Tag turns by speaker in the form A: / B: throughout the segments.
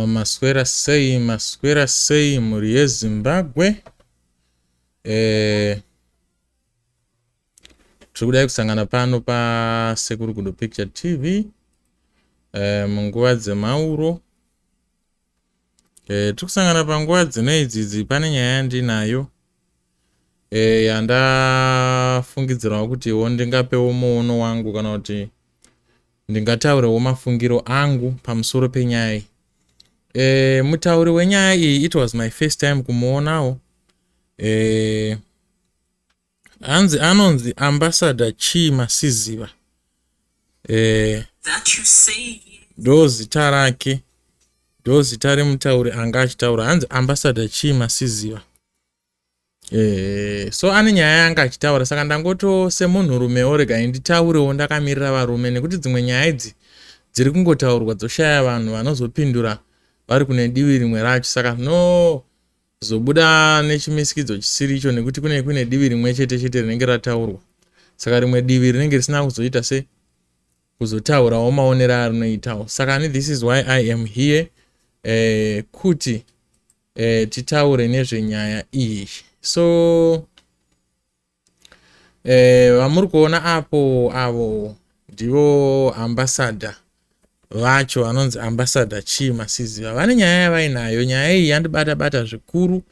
A: Maswera sei, maswera sei mhuri yeZimbabwe? Tiri kudai kusangana pano paSekuru Gudo Picture TV munguva dzemauro. Tiri kusangana panguva dzino idzidzi, pane nyaya yandinayo yandafungidzirawo kutiwo ndingapewo muono wangu kana kuti ndingataurewo mafungiro angu pamusoro penyaya iyi. Mutauri wenyaya iyi, it was my first time kumuonawo. Hanzi anonzi Ambassador Chi Masiziva. Ndo zita rake, ndo zita remutauri anga achitaura, hanzi Ambassador Chi Masiziva. So ane nyaya yanga achitaura, saka ndangoto semunhurumewo regai nditaurewo ndakamirira varume, nekuti dzimwe nyaya idzi dziri kungotaurwa dzoshaya vanhu vanozopindura vari kune divi rimwe racho, saka no zobuda nechimisikidzo chisiri icho, nekuti kune divi rimwe chete chete rinenge rataurwa, saka rimwe divi rinenge risina kuzoita se kuzotaurawo maonero arinoitawo. Saka ani, this is why I am here, kuti titaure nezvenyaya iyi. So vamuri kuona apo avo ndivo ambassador vacho, vanonzi Ambassador Chi Masiziva. Vane nyaya yavainayo. Nyaya iyi yandibata bata zvikuru,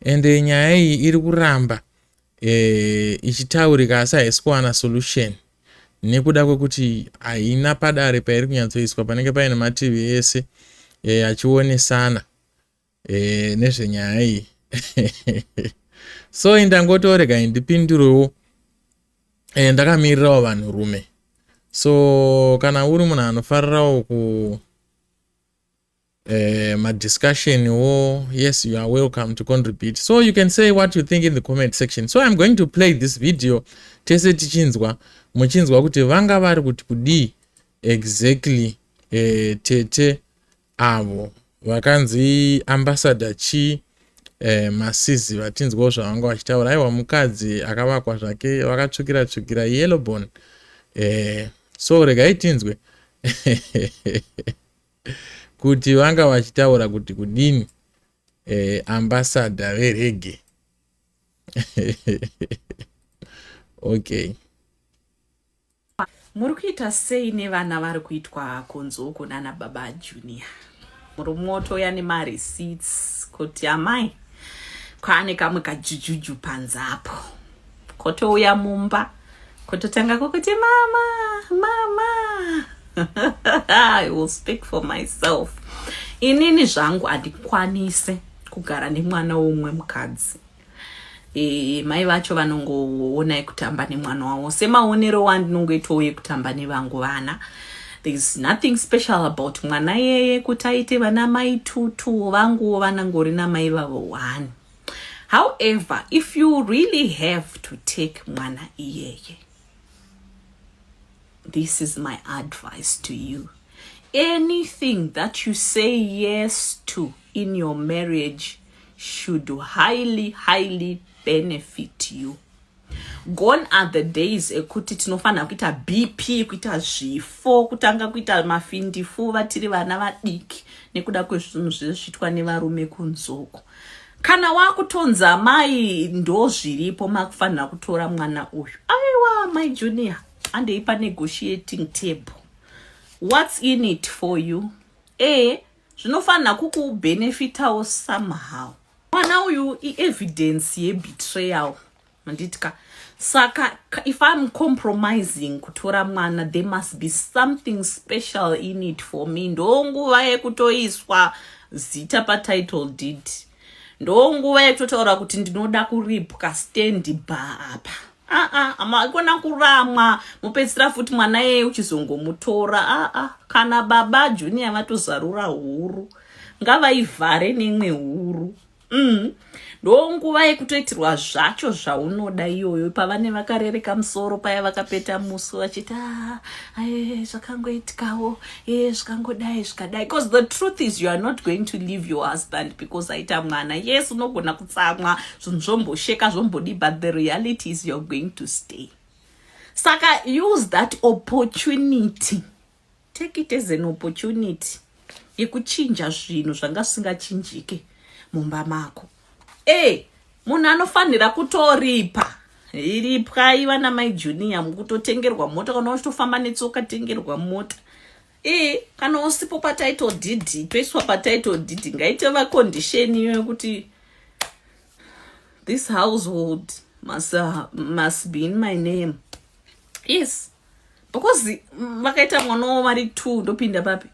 A: ende nyaya iyi iri kuramba ichitaurika, asi haisi kuwana solution nekuda kwekuti haina padare pairi kunyatsoiswa panenge paine mativi ese achionesana nezvenyaya iyi. So indangotorega ndipindurewo ndakamirirawo vanhurume. So kana uri munhu anofarirawo ku madiscussion wo, yes, you are welcome to contribute. So you can say what you think in the comment section. So I'm going to play this video tese tichinzwa, muchinzwa kuti vanga vari kuti kudii exactly tete avo vakanzi Ambassador Chi Masizi. Vatinzwawo zvavanga vachitaura. Aiwa, mukadzi akavakwa zvake, vakatsvukira tsvukira, yellowbone. So regai tinzwe kuti vanga vachitaura kuti kudini ambassador vereggae. Okay.
B: Muri kuita sei nevana vari kuitwa kunzi uku nana Baba Junior? Murume otoya nemareceipts kuti amai kwaane kamwe kajujuju panze apo, kotouya mumba kototanga kukuti mama, mama. I will speak for myself. Inini zvangu handikwanise kugara nemwana womumwe mukadzi. Mai vacho vanongoonai kutamba nemwana wavo semaonero wandinongoitawo yekutamba nevangu vana. There is nothing special about mwana yeye kuti aite vana mai tutu. Vanguwo vanangori namai vavo one. However, if you really have to take mwana iyeye, this is my advice to you: anything that you say yes to in your marriage should highly, highly benefit you. Gone are the days ekuti tinofanira kuita BP, kuita zvifo, kutanga kuita mafindifuva tiri vana vadiki nekuda kwezvinhu zvezviitwa nevarume kunzoko. Kana wakutonza mai ndo zviripo, makufanira kutora mwana uyu, aiwa, my junior, andei panegotiating table. What's in it for you? Zvinofanira kukubenefitawo somehow. Mwana uyu ievidence yebetrayal, handitya? Saka if I'm compromising kutora mwana, there must be something special in it for me. Ndonguva yekutoiswa zita patitle deed, ndonguva yekutotaura kuti ndinoda kuripwa stand bar apa. Aa, makona kuramwa, mupedzisira futi mwana yeye uchizongomutora. Aa, kana Baba Junior vatozarura huru, ngavaivhare neimwe huru. Ndonguva yekutoitirwa zvacho zvaunoda iyoyo. Pavane vakarereka musoro paya, vakapeta muso vachiti, "Ah, zvakangoitikawo, zvikangodai zvikadai," because the truth is you are not going to leave your husband because aita mwana. Yes, unogona kutsamwa, zvinhu zvombosheka, zvombodi, but the reality is you are going to stay. Saka use that opportunity, take it as an opportunity. Yekuchinja zvinhu zvanga zvisingachinjike mumba mako. E munhu anofanira kutoripa. Iripwai vana mai Junior, mukutotengerwa mota. Kana uchitofamba netsoka, tengerwa mota. E kana usipo patitle deed, toiswa patitle deed. Ngaitova condition iyo yekuti this household must be in my name. Yes, because vakaita mwana wavo vari two, ndopinda papi?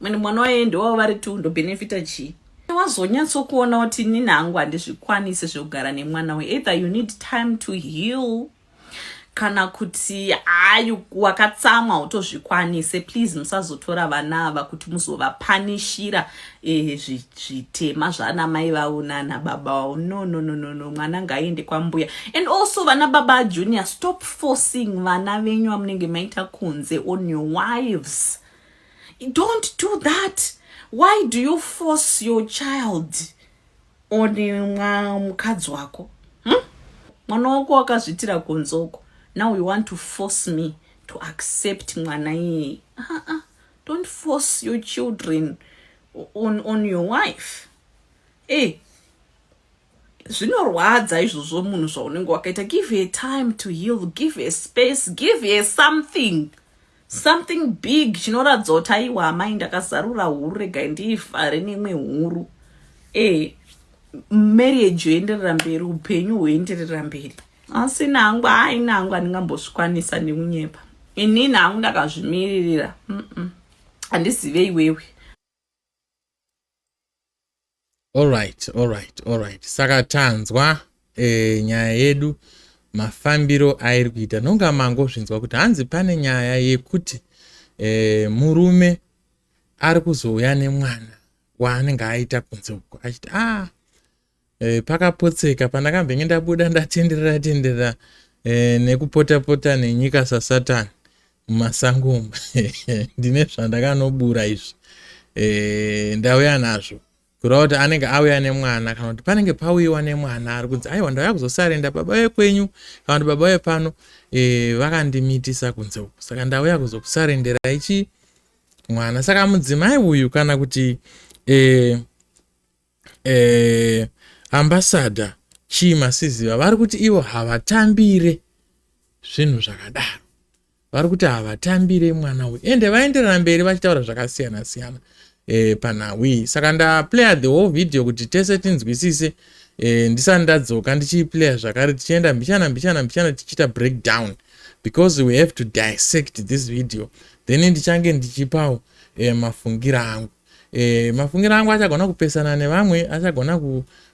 B: Mwene mwana waye ndewavo vari two, ndobhenefita chii? Wazonyatsokuona kuti inini hangu handizvikwanisi zvekugara nemwana we. Either you need time to heal, kana kuti hayi, wakatsamwa, utozvikwanise. Please, musazotora vana ava kuti muzovapanishira zvitema zvana mai vavo nana baba vavo. No, no, no, no, no. Mwana ngaaende kwambuya. And also, vana baba Junior, stop forcing vana venyu vamunenge maita kunze on your wives. Don't do that. Why do you force your child on mukadzi wako, Mwana wako wakazviitira kunzoko. Now you want to force me to accept mwana iyeye. Uh -uh. Don't force your children on your wife. E zvinorwadza izvozvo. Munhu zvaunenge wakaita, give her time to heal, give her space, give her something, something big chinoratidza kuti aiwa, amai, ndakazarura huru, regai ndiivhare nemwe huru. E marriage yoenderera mberi, upenyu hwoenderera mberi. Asi nangu, hai, nangu handingambozvikwanisa nekunyepa. Inini hangu ndakazvimiririra. Handizive iwewe.
A: Alright. Saka tanzwa nyaya yedu mafambiro airi kuita. Nonga mangozvinzwa kuti hanzi pane nyaya yekuti murume ari kuzouya nemwana waanenge aita kunze uko, achiti pakapotseka pandakambenge ndabuda, ndatenderera tenderera nekupota pota nenyika sasatani mumasango umu. Ndine zvandakanobura izvi, ndauya nazvo. Kureva kuti anenge auya nemwana, kana kuti panenge pauyiwa nemwana ari kunzi, "Aiwa, ndauya kuzosarenda baba vekwenyu," kana kuti, "Baba vepano vakandimitisa kunze uku, saka ndauya kuzokusarenderai chi mwana." Saka mudzimai uyu, kana kuti Ambassador Chimasiziva, vari kuti ivo havatambire zvinhu zvakadaro. Vari kuti havatambire mwana uyu, ende vaenderera mberi vachitaura zvakasiyana siyana panhau iyi. Saka ndaplaya the whole video kuti tese tinzwisise. Ndisati ndadzoka ndichiiplaya zvakare, tichienda mbichana mbichana mbichana, tichiita breakdown, because we have to dissect this video. Then ndichange ndichipawo mafungiro angu. Mafungiro angu achagona kupesana nevamwe, achagona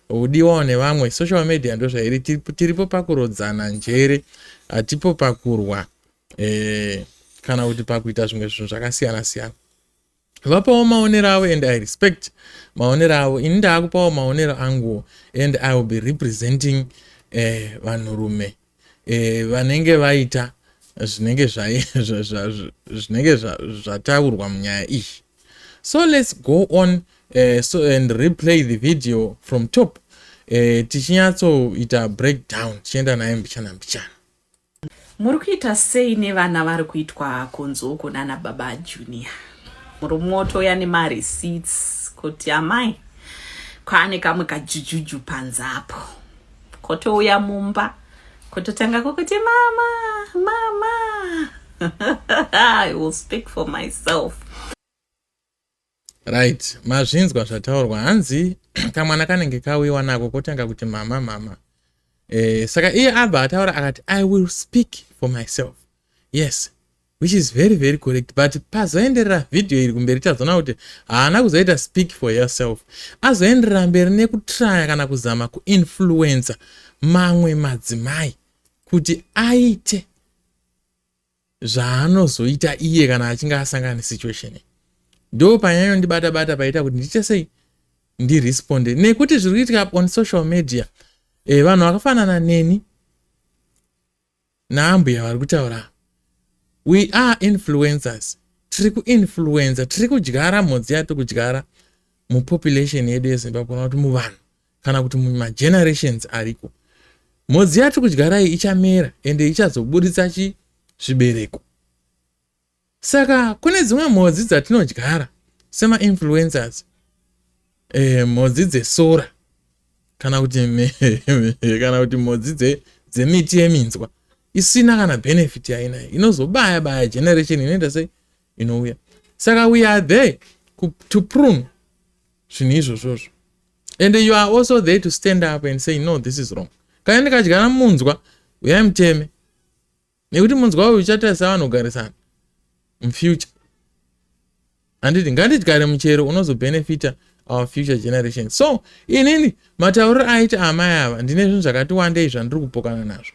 A: kudiwawo nevamwe. Social media ndozvairi, tiripo pakurodzana njere, hatipo pakurwa kana kuti pakuita zvimwe zvinhu zvakasiyana siyana. Vapawo maonero avo and I respect maonero avo. Ini ndaakupawo maonero anguwo, and I will be representing vanhurume vanenge vaita zvinenge zvataurwa munyaya iyi. So let's go on so and replay the video from top, tichinyatsoita breakdown, tichienda naye mbichana mbichana.
B: Muri kuita sei nevana vari kuitwa kunze uko nana baba Junior? Murume wotouya nemareceipts kuti, "Amai, kwaane kamwe kajujuju panze apo." Kotouya mumba, kototanga kukuti, "Mama, mama." I will speak for myself.
A: Right, mazvinzwa zvataurwa. Hanzi kamwana kanenge kauyiwa nako kotanga kuti, "Mama, mama." Saka iye abva ataura akati, "I will speak for myself." Yes, which is very, very correct, but pazoenderera vhidhiyo iri kumberi, tazoona kuti haana kuzoita speak for yourself. Azoenderera mberi nekutraya kana kuzama kuinfluensa mamwe madzimai kuti aite zvaanozoita iye kana achinge asangana nesituation. Ndo panyanyondibata bata, paita kuti ndiite sei, ndiresponde, nekuti zviri kuitika on social media, vanhu vakafanana neni naambuya vari kutaura, we are influencers. Tiri kuinfluenza, tiri kudyara mhodzi yatiri kudyara mupopulation yedu yeZimbabwe, kana kuti muvanhu, kana kuti mumagenerations ariko. Mhodzi yatiri kudyara iyi ichamera, ende ichazoburitsa chi zvibereko. Saka kune dzimwe mhodzi dzatinodyara Semainfluencers, mhodzi dzesora kana kuti mhodzi dzemiti yeminzwa isina kana benefit yainayo, inozobaya baya generation inoita sei, inouya. Saka we are there to prune zvinhu izvozvozvo, and you are also there to stand up and say, "No, this is wrong." Kana ndikadyara munzwa, uyai muteme, nekuti munzwa uyu uchatarisa vanhu kugarisana mufuture, handiti? Ngandidyare muchero unozobhenefita our future generation. So inini matauriro aita amai ava, ndine zvinhu zvakati wandei zvandiri kupokana nazvo.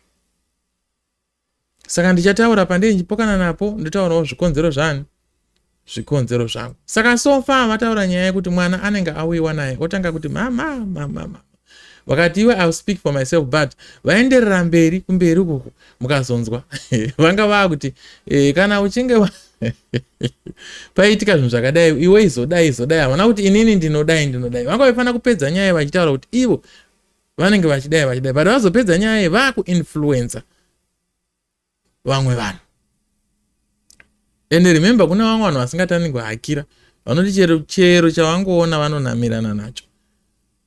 A: Saka ndichataura pandei ndichipokana napo, ndotaurawo zvikonzero zvani, zvikonzero zvangu. Saka so far vataura nyaya yekuti mwana anenge auyiwa naye, otanga kuti mama, mama, mama. Vakati iwe, "I speak for myself," but vaenderera mberi kumberi ukuku, mukazonzwa vanga vaakuti kana uchinge paitika zvinhu zvakadai, iwe izodai, izodai. Havana kuti inini ndinodai, ndinodai. Vanga vaifanira kupedza nyaya vachitaura kuti ivo vanenge vachidai, vachidai, but vazopedza nyaya vaakuinfluencer vamwe vanhu. And remember, kune vamwe vanhu vasingatani kuhakira, vanoti chero chero chavangoona vanonamirana nacho.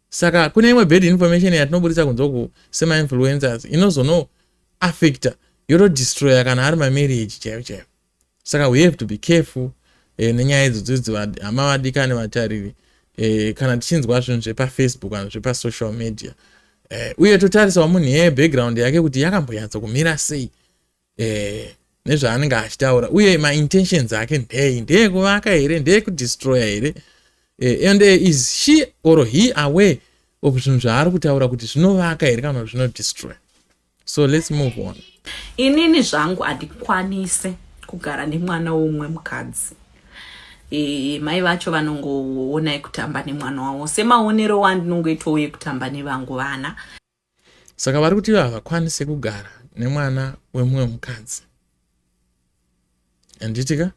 A: Saka kune imwe bad information yatinobudisa kunze semainfluencers, inozonoaffecta, yotodestroya kana ari mamarriage chaivo chaivo. Saka we have to be careful nenyaya idzodzo, hama vadikani vatariri, kana tichinzwa zvinhu zvepaFacebook kana zvepasocial media, uye totarisawo munhu iyeye, background yake kuti yakambonyatsa kumira sei nezvaanenge achitaura, uye maintentions ake ndei? Ndeyekuvaka here? Ndeyekudestroya here? And is she or he aware of zvinhu zvaari kutaura kuti zvinovaka here kana zvinodestroya? So let's move on.
B: Inini zvangu handikwanise kugara nemwana womumwe mukadzi. Mai vacho vanongoonai kutamba nemwana wavo semaonero wandinongoitawo yekutamba nevangu vana.
A: Saka vari kuti havakwanise kugara nemwana wemumwe mukadzi, handiti ka?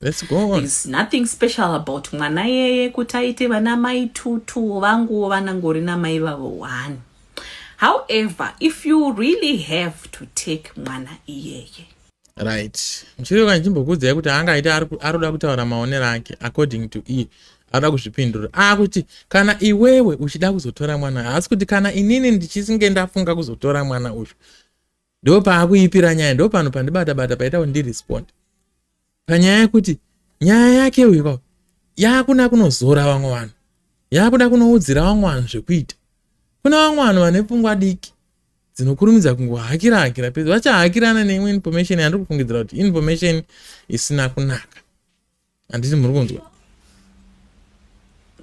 A: Let's go on.
B: There's nothing special about mwana yeye kuti aite vana mai two, vanguwo vanangori namai vavo one. However, if you really have to take mwana iyeye,
A: Right, muchireva ndichimbokuudzai kuti angaita ari kuda kutaura maonero ake according to iye arikuda kuzvipindura. Akuti kana iwewe uchida kuzotora mwana, haasi kuti kana inini ndichisinge ndafunga kuzotora mwana uyu. Ndo paakuipira nyaya, ndo pano pandibata bata paita kuti ndirespond panyaya yekuti nyaya yake uyu kwa yakuda kunozora vamwe vanhu, yakuda kunoudzira vamwe vanhu zvekuita. Kuna vamwe vanhu vane pfungwa diki dzinokurumidza kungohakira hakira pedzi, vachahakirana neimwe information yandiri kufungidzira kuti information isina kunaka, handiti muri kunzwa?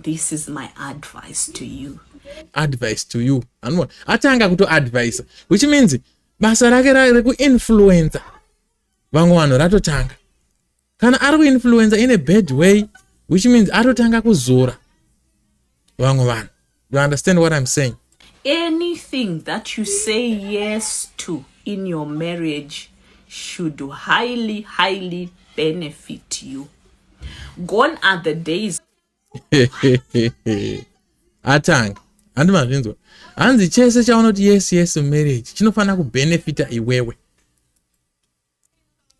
B: This is my advice to you.
A: Advice to you. Anoona atanga kutoadvisa, which means basa rake rekuinfluencer vamwe vanhu ratotanga. Kana ari kuinfluencer in a bad way, which means atotanga kuzora vamwe vanhu. You understand what I'm saying?
B: Anything that you say yes to in your marriage should highly, highly benefit you. Gone are the days
A: Atanga, handi mazvinzwa? Hanzi chese chaunoti yes marriage chinofanira kubhenefita iwewe.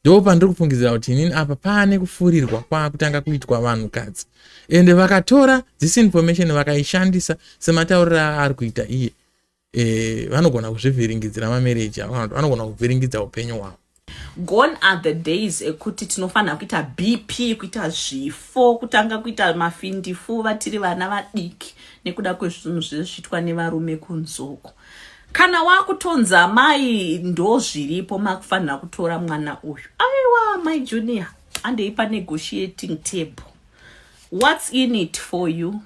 A: Ndo pandiri kufungidzira kuti inini apa paane kufurirwa kwaakutanga kuitwa vanhukadzi, ende vakatora this information vakaishandisa sematauriro aari kuita iye, vanogona kuzvivhiringidzira mamarriage avo kana kuti vanogona kuvhiringidza upenyu hwavo.
B: Gone are the days ekuti tinofanira kuita BP, kuita zvifo, kutanga kuita mafindifuva tiri vana vadiki nekuda kwezvinhu zvezviitwa nevarume kunzoko. Kana wakutonza mai, ndo zviripo, makufanira kutora mwana uyu. Aiwa, my junior, andei panegotiating table. What's in it for you?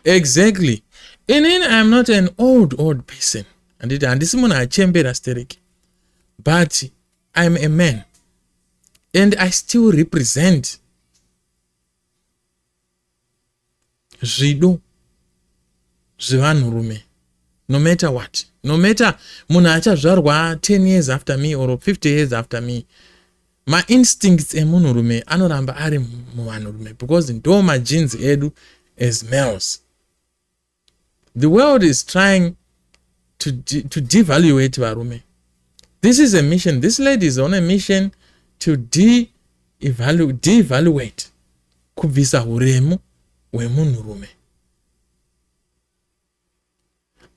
A: Exactly. Inini I'm not an old old person, handiti? Handisi munhu achembera stereki, but I'm a man and I still represent zvido zvevanhurume, no matter what, no matter munhu achazvarwa 10 years after me or 50 years after me. Mainstincts emunhurume anoramba ari muvanhurume because ndo magenes edu as males. The world is trying to devaluate varume. This is a mission. This lady is on a mission. To devaluate, kubvisa uremu hwemunhurume.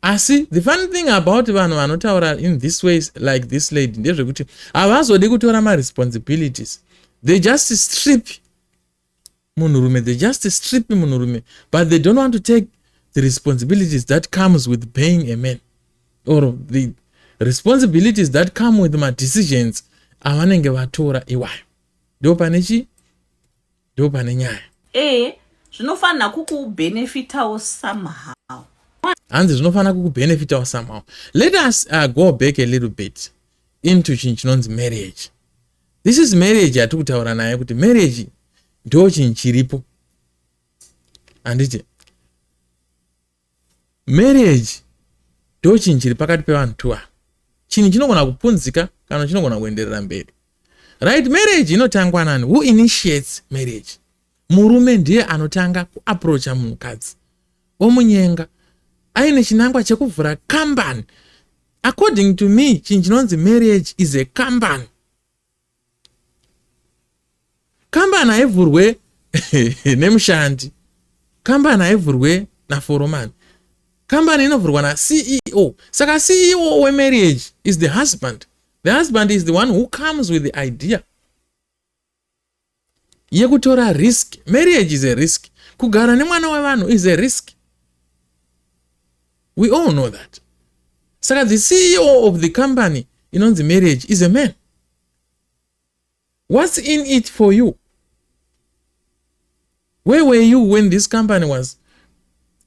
A: Asi the funny thing about vanhu vanotaura in this ways like this lady ndezvekuti havazodi kutora maresponsibilities. They just strip munhurume, they just strip munhurume, but they don't want to take the responsibilities that comes with paying a man or the responsibilities that come with madecisions avanenge vatora iwayo. Ndo pane chi, ndo pane nyaya.
B: E, zvinofanira kukubhenefitawo somehow.
A: Hanzi zvinofanira kukubhenefitawo somehow. Let us go back a little bit into chinhu chinonzi marriage. This is marriage yatiri kutaura naye, kuti marriage ndo chinhu chiripo, handiti? Marriage ndo chinhu chiri pakati pevanhu two, chinhu chinogona kupunzika kana chinogona kuenderera mberi, right? Marriage inotangwa nani? Who initiates marriage? Murume ndiye anotanga kuapproacha munhukadzi, omunyenga aine chinangwa chekuvhura kambani. According to me, chinhu chinonzi marriage is a company. Kambani haivhurwe nemushandi, kambani haivhurwe naforomani, kambani inovhurwa naCEO. Saka CEO wemarriage is the husband. The husband is the one who comes with the idea yekutora risk. Marriage is a risk. Kugara nemwana wevanhu is a risk, we all know that. Saka the CEO of the company inonzi marriage is a man. What's in it for you? Where were you when this company was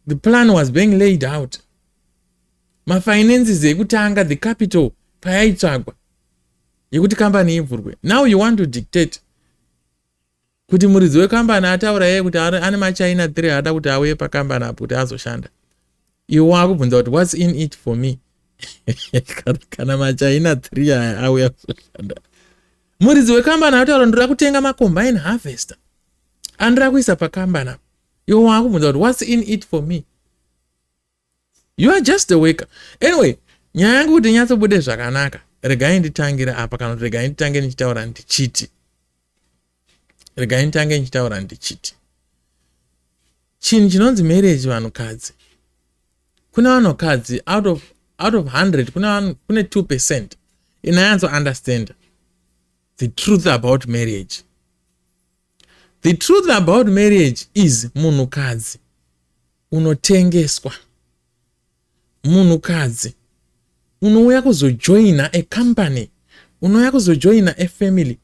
A: the plan was being laid out, mafinances ekutanga, the capital payaitsvagwa yekuti kambani ivhurwe? Now you want to dictate kuti muridzi wekambani ataura iye kuti ane maChina 3 ada kuti auye pakambani apo kuti azoshanda. Iwe waakubvunza kuti, "What's in it for me kana maChina 3 aya auya kuzoshanda?" Muridzi wekambani ataura, "Ndoda kutenga macombine harvester andira kuisa pakambani apo." Iwe waakubvunza kuti, "What's in it for me?" You are just a worker. Anyway, nyaya yangu kuti inyatsobude zvakanaka, regai nditangire apa, kana kuti regai nditange ndichitaura ndichiti, regai nditange ndichitaura ndichiti chinhu chinonzi marriage, vanhukadzi, kune vanhukadzi out of 100, kune 2% inonyatso understand the truth about marriage. The truth about marriage is munhukadzi unotengeswa, munhukadzi unouya kuzojoina a company, unouya kuzojoina a family.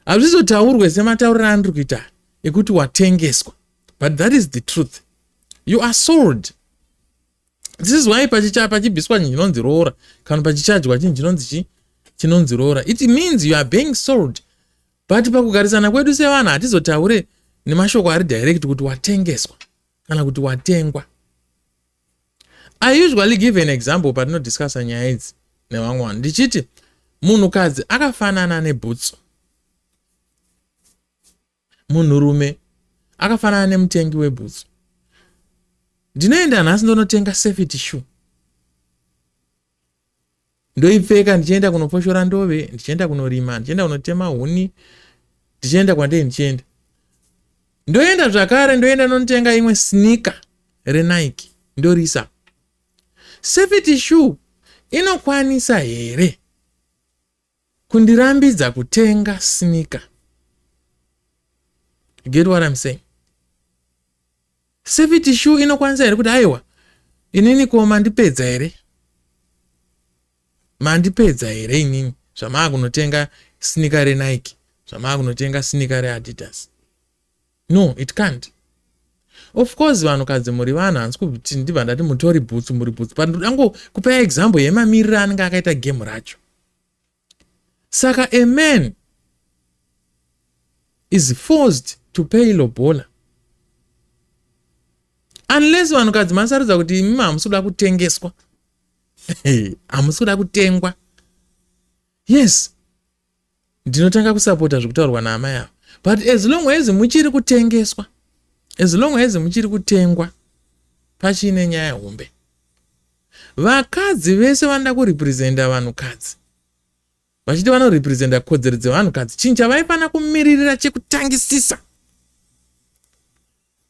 A: Hazvizotaurwe sematauriro andiri kuita ekuti watengeswa, but that is the truth. You are sold. This is why pachibviswa chinhu chinonzi roora, kana pachichadya chinhu chinonzi chi chinonzi roora. It means you are being sold. But pakugarisana kwedu sevanhu hatizotaure nemashoko ari direct kuti watengeswa kana kuti watengwa. I usually give an example patinodiscussa nyaya idzi nevamwe vanhu ndichiti munhukadzi akafanana nebhutsu, munhurume akafanana nemutengi webhutsu. Ndinoenda nhasi ndonotenga safety shoe, ndoipfeka ndichienda kunofoshora ndove, ndichienda kunorima, ndichienda kunotema huni, ndichienda kwandei ndichienda. Ndoenda zvakare, ndoenda nonotenga imwe sneaker reNike, ndorisa. Safety shoe inokwanisa here kundirambidza kutenga sneaker? Get what I'm saying? Safety shoe inokwanisa here kuti, "Aiwa, inini ko mandipedza here? Mandipedza here inini zvamaa kunotenga sneaker reNike, zvamaa kunotenga sneaker reAdidas?" No, it can't. Of course, vanhukadzi muri vanhu, handisi kuti ndibva ndati mutori bhutsu, muri bhutsu, but ndoda kupa example yemamiriro anenge akaita game racho. Saka a man is forced to pay lobola unless vanhukadzi masarudza kuti imimi hamusi kuda kutengeswa, hamusi kuda kutengwa. Yes, ndinotanga kusapota zvekutaurwa naamai ava, but as long as muchiri kutengeswa, as long as muchiri kutengwa, pachiine nyaya hombe. Vakadzi vese vanoda kurepresenta vanhukadzi. Vachiti vanorepresenta kodzero dzevanhukadzi, chinhu chavaifanira kumiririra chekutangisisa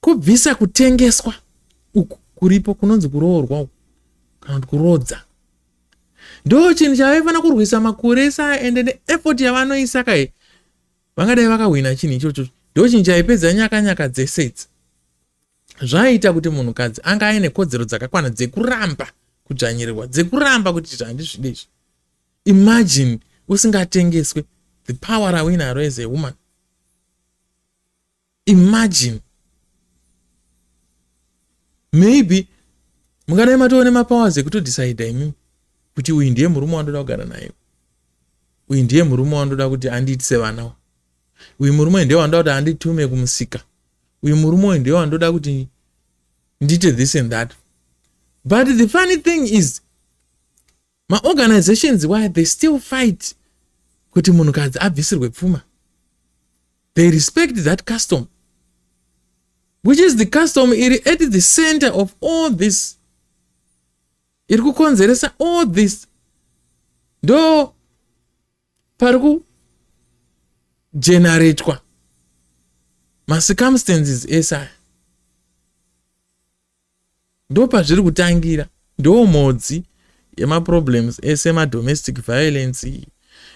A: kubvisa kutengeswa uku kuripo kunonzi kuroorwa uku kana kuti kuroodza. Ndo chinhu chavaifanira kurwisa makore ese aya, ende neeffort yavanoisa kai vangadai vakahwina chinhu ichocho. Ndo chinhu chaipedza nyaka nyaka dzese idzi. Zvaiita kuti munhukadzi anga aine kodzero dzakakwana dzekuramba kudzvanyirirwa, dzekuramba kuti izvi handizvide izvi. Imagine usingatengeswe, the power rauinaro as a woman. Imagine, maybe mungadai matova nemapowers ekutodecida imimi kuti uyu ndiye murume wandoda kugara naye, uyu ndiye murume wandoda kuti andiitise vana, uyu murume ndiye wandoda kuti anditume kumusika, uyu murume uyu ndiye wandoda kuti ndiite this and that. But the funny thing is, maorganizations, why they still fight kuti munhukadzi abvisirwe pfuma? They respect that custom, which is the custom iri at the center of all this, iri kukonzeresa all this. Ndo pari kugeneratwa macircumstances ese aya, ndo pazviri kutangira, ndo mhodzi yemaproblems ese emadomestic violence,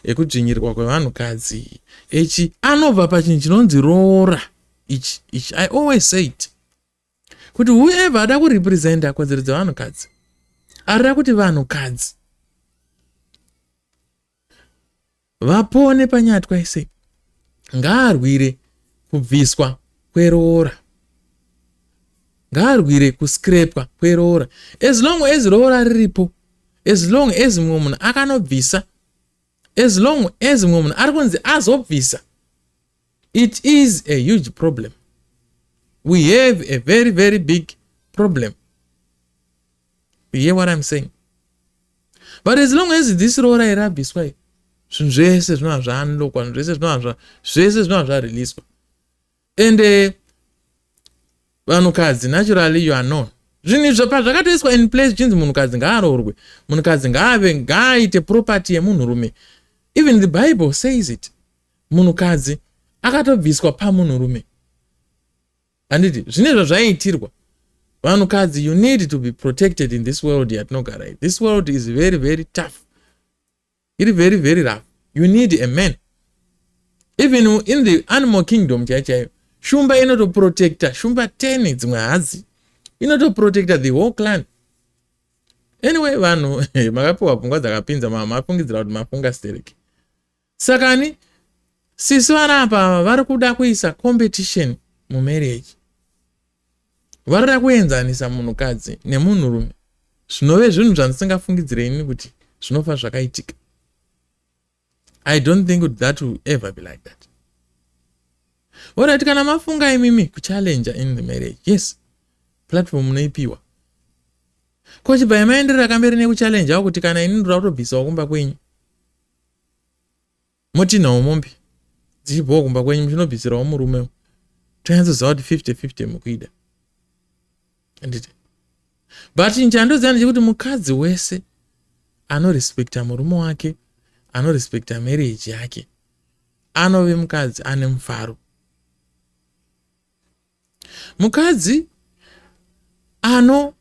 A: ekudzvinyirirwa kwevanhukadzi echi anobva pachinhu chinonzi roora ichi. Ichi I always say it kuti whoever ada kurepresenta kodzero dzevanhukadzi, arida kuti vanhukadzi vapone panyatwa ese, ngaarwire kubviswa kweroora, ngaarwire kuscrapwa kweroora. As long as roora riripo, as long as mumwe munhu akanobvisa, as long as mumwe munhu ari kunzi azobvisa, it is a huge problem. We have a very, very big problem. You hear what I'm saying? But as long as this roora iri rabviswa, zvinhu zvese zvinova zvaunlockwa, zvinhu zvese zvinova, zvese zvinova zvareleaswa. And vanhukadzi, naturally you are known. Zvinhu izvo pazvakatoiswa in place, chinzi munhukadzi ngaaroorwe, munhukadzi ngaave, ngaaite property yemunhurume. Even the Bible says it, munhukadzi akatobviswa pamunhurume, handiti? Zvine zvazvaiitirwa vanhukadzi. You need to be protected in this world yatinogara. This world is very, very tough, iri very, very rough. You need a man. Even in the animal kingdom chaiyo chaiyo, shumba inotoprotecta shumba 10 dzimwe hadzi, inotoprotecta the whole clan. Anyway, vanhu makapiwa pfungwa dzakapinza, mafungidzira kuti mafunga stereki. Sakani sisi vanapa vari kuda kuisa competition mumarriage, varida kuenzanisa munhukadzi nemunhurume, zvinove zvinhu zvandisingafungidzire ini kuti zvinofa zvakaitika. I don't think kuti that will ever be like that. Alright, kana mafunga imimi kuchallenger in the marriage, yes, platform munoipiwa. Kochibva maenderera kamberi nekuchallengewo kuti kana ini ndoda kutobvisawo kumba kwenyu, motinawo mombe dzichibvawo kumba kwenyu, muchinobvisirawo murume, tonyatsoziva kuti 50 50 mukuida, anditi? But chandoziva ndechekuti mukadzi wese anorespekta murume wake, anorespekta marriage yake, anove mukadzi ane mufaro. Mukadzi anochengeta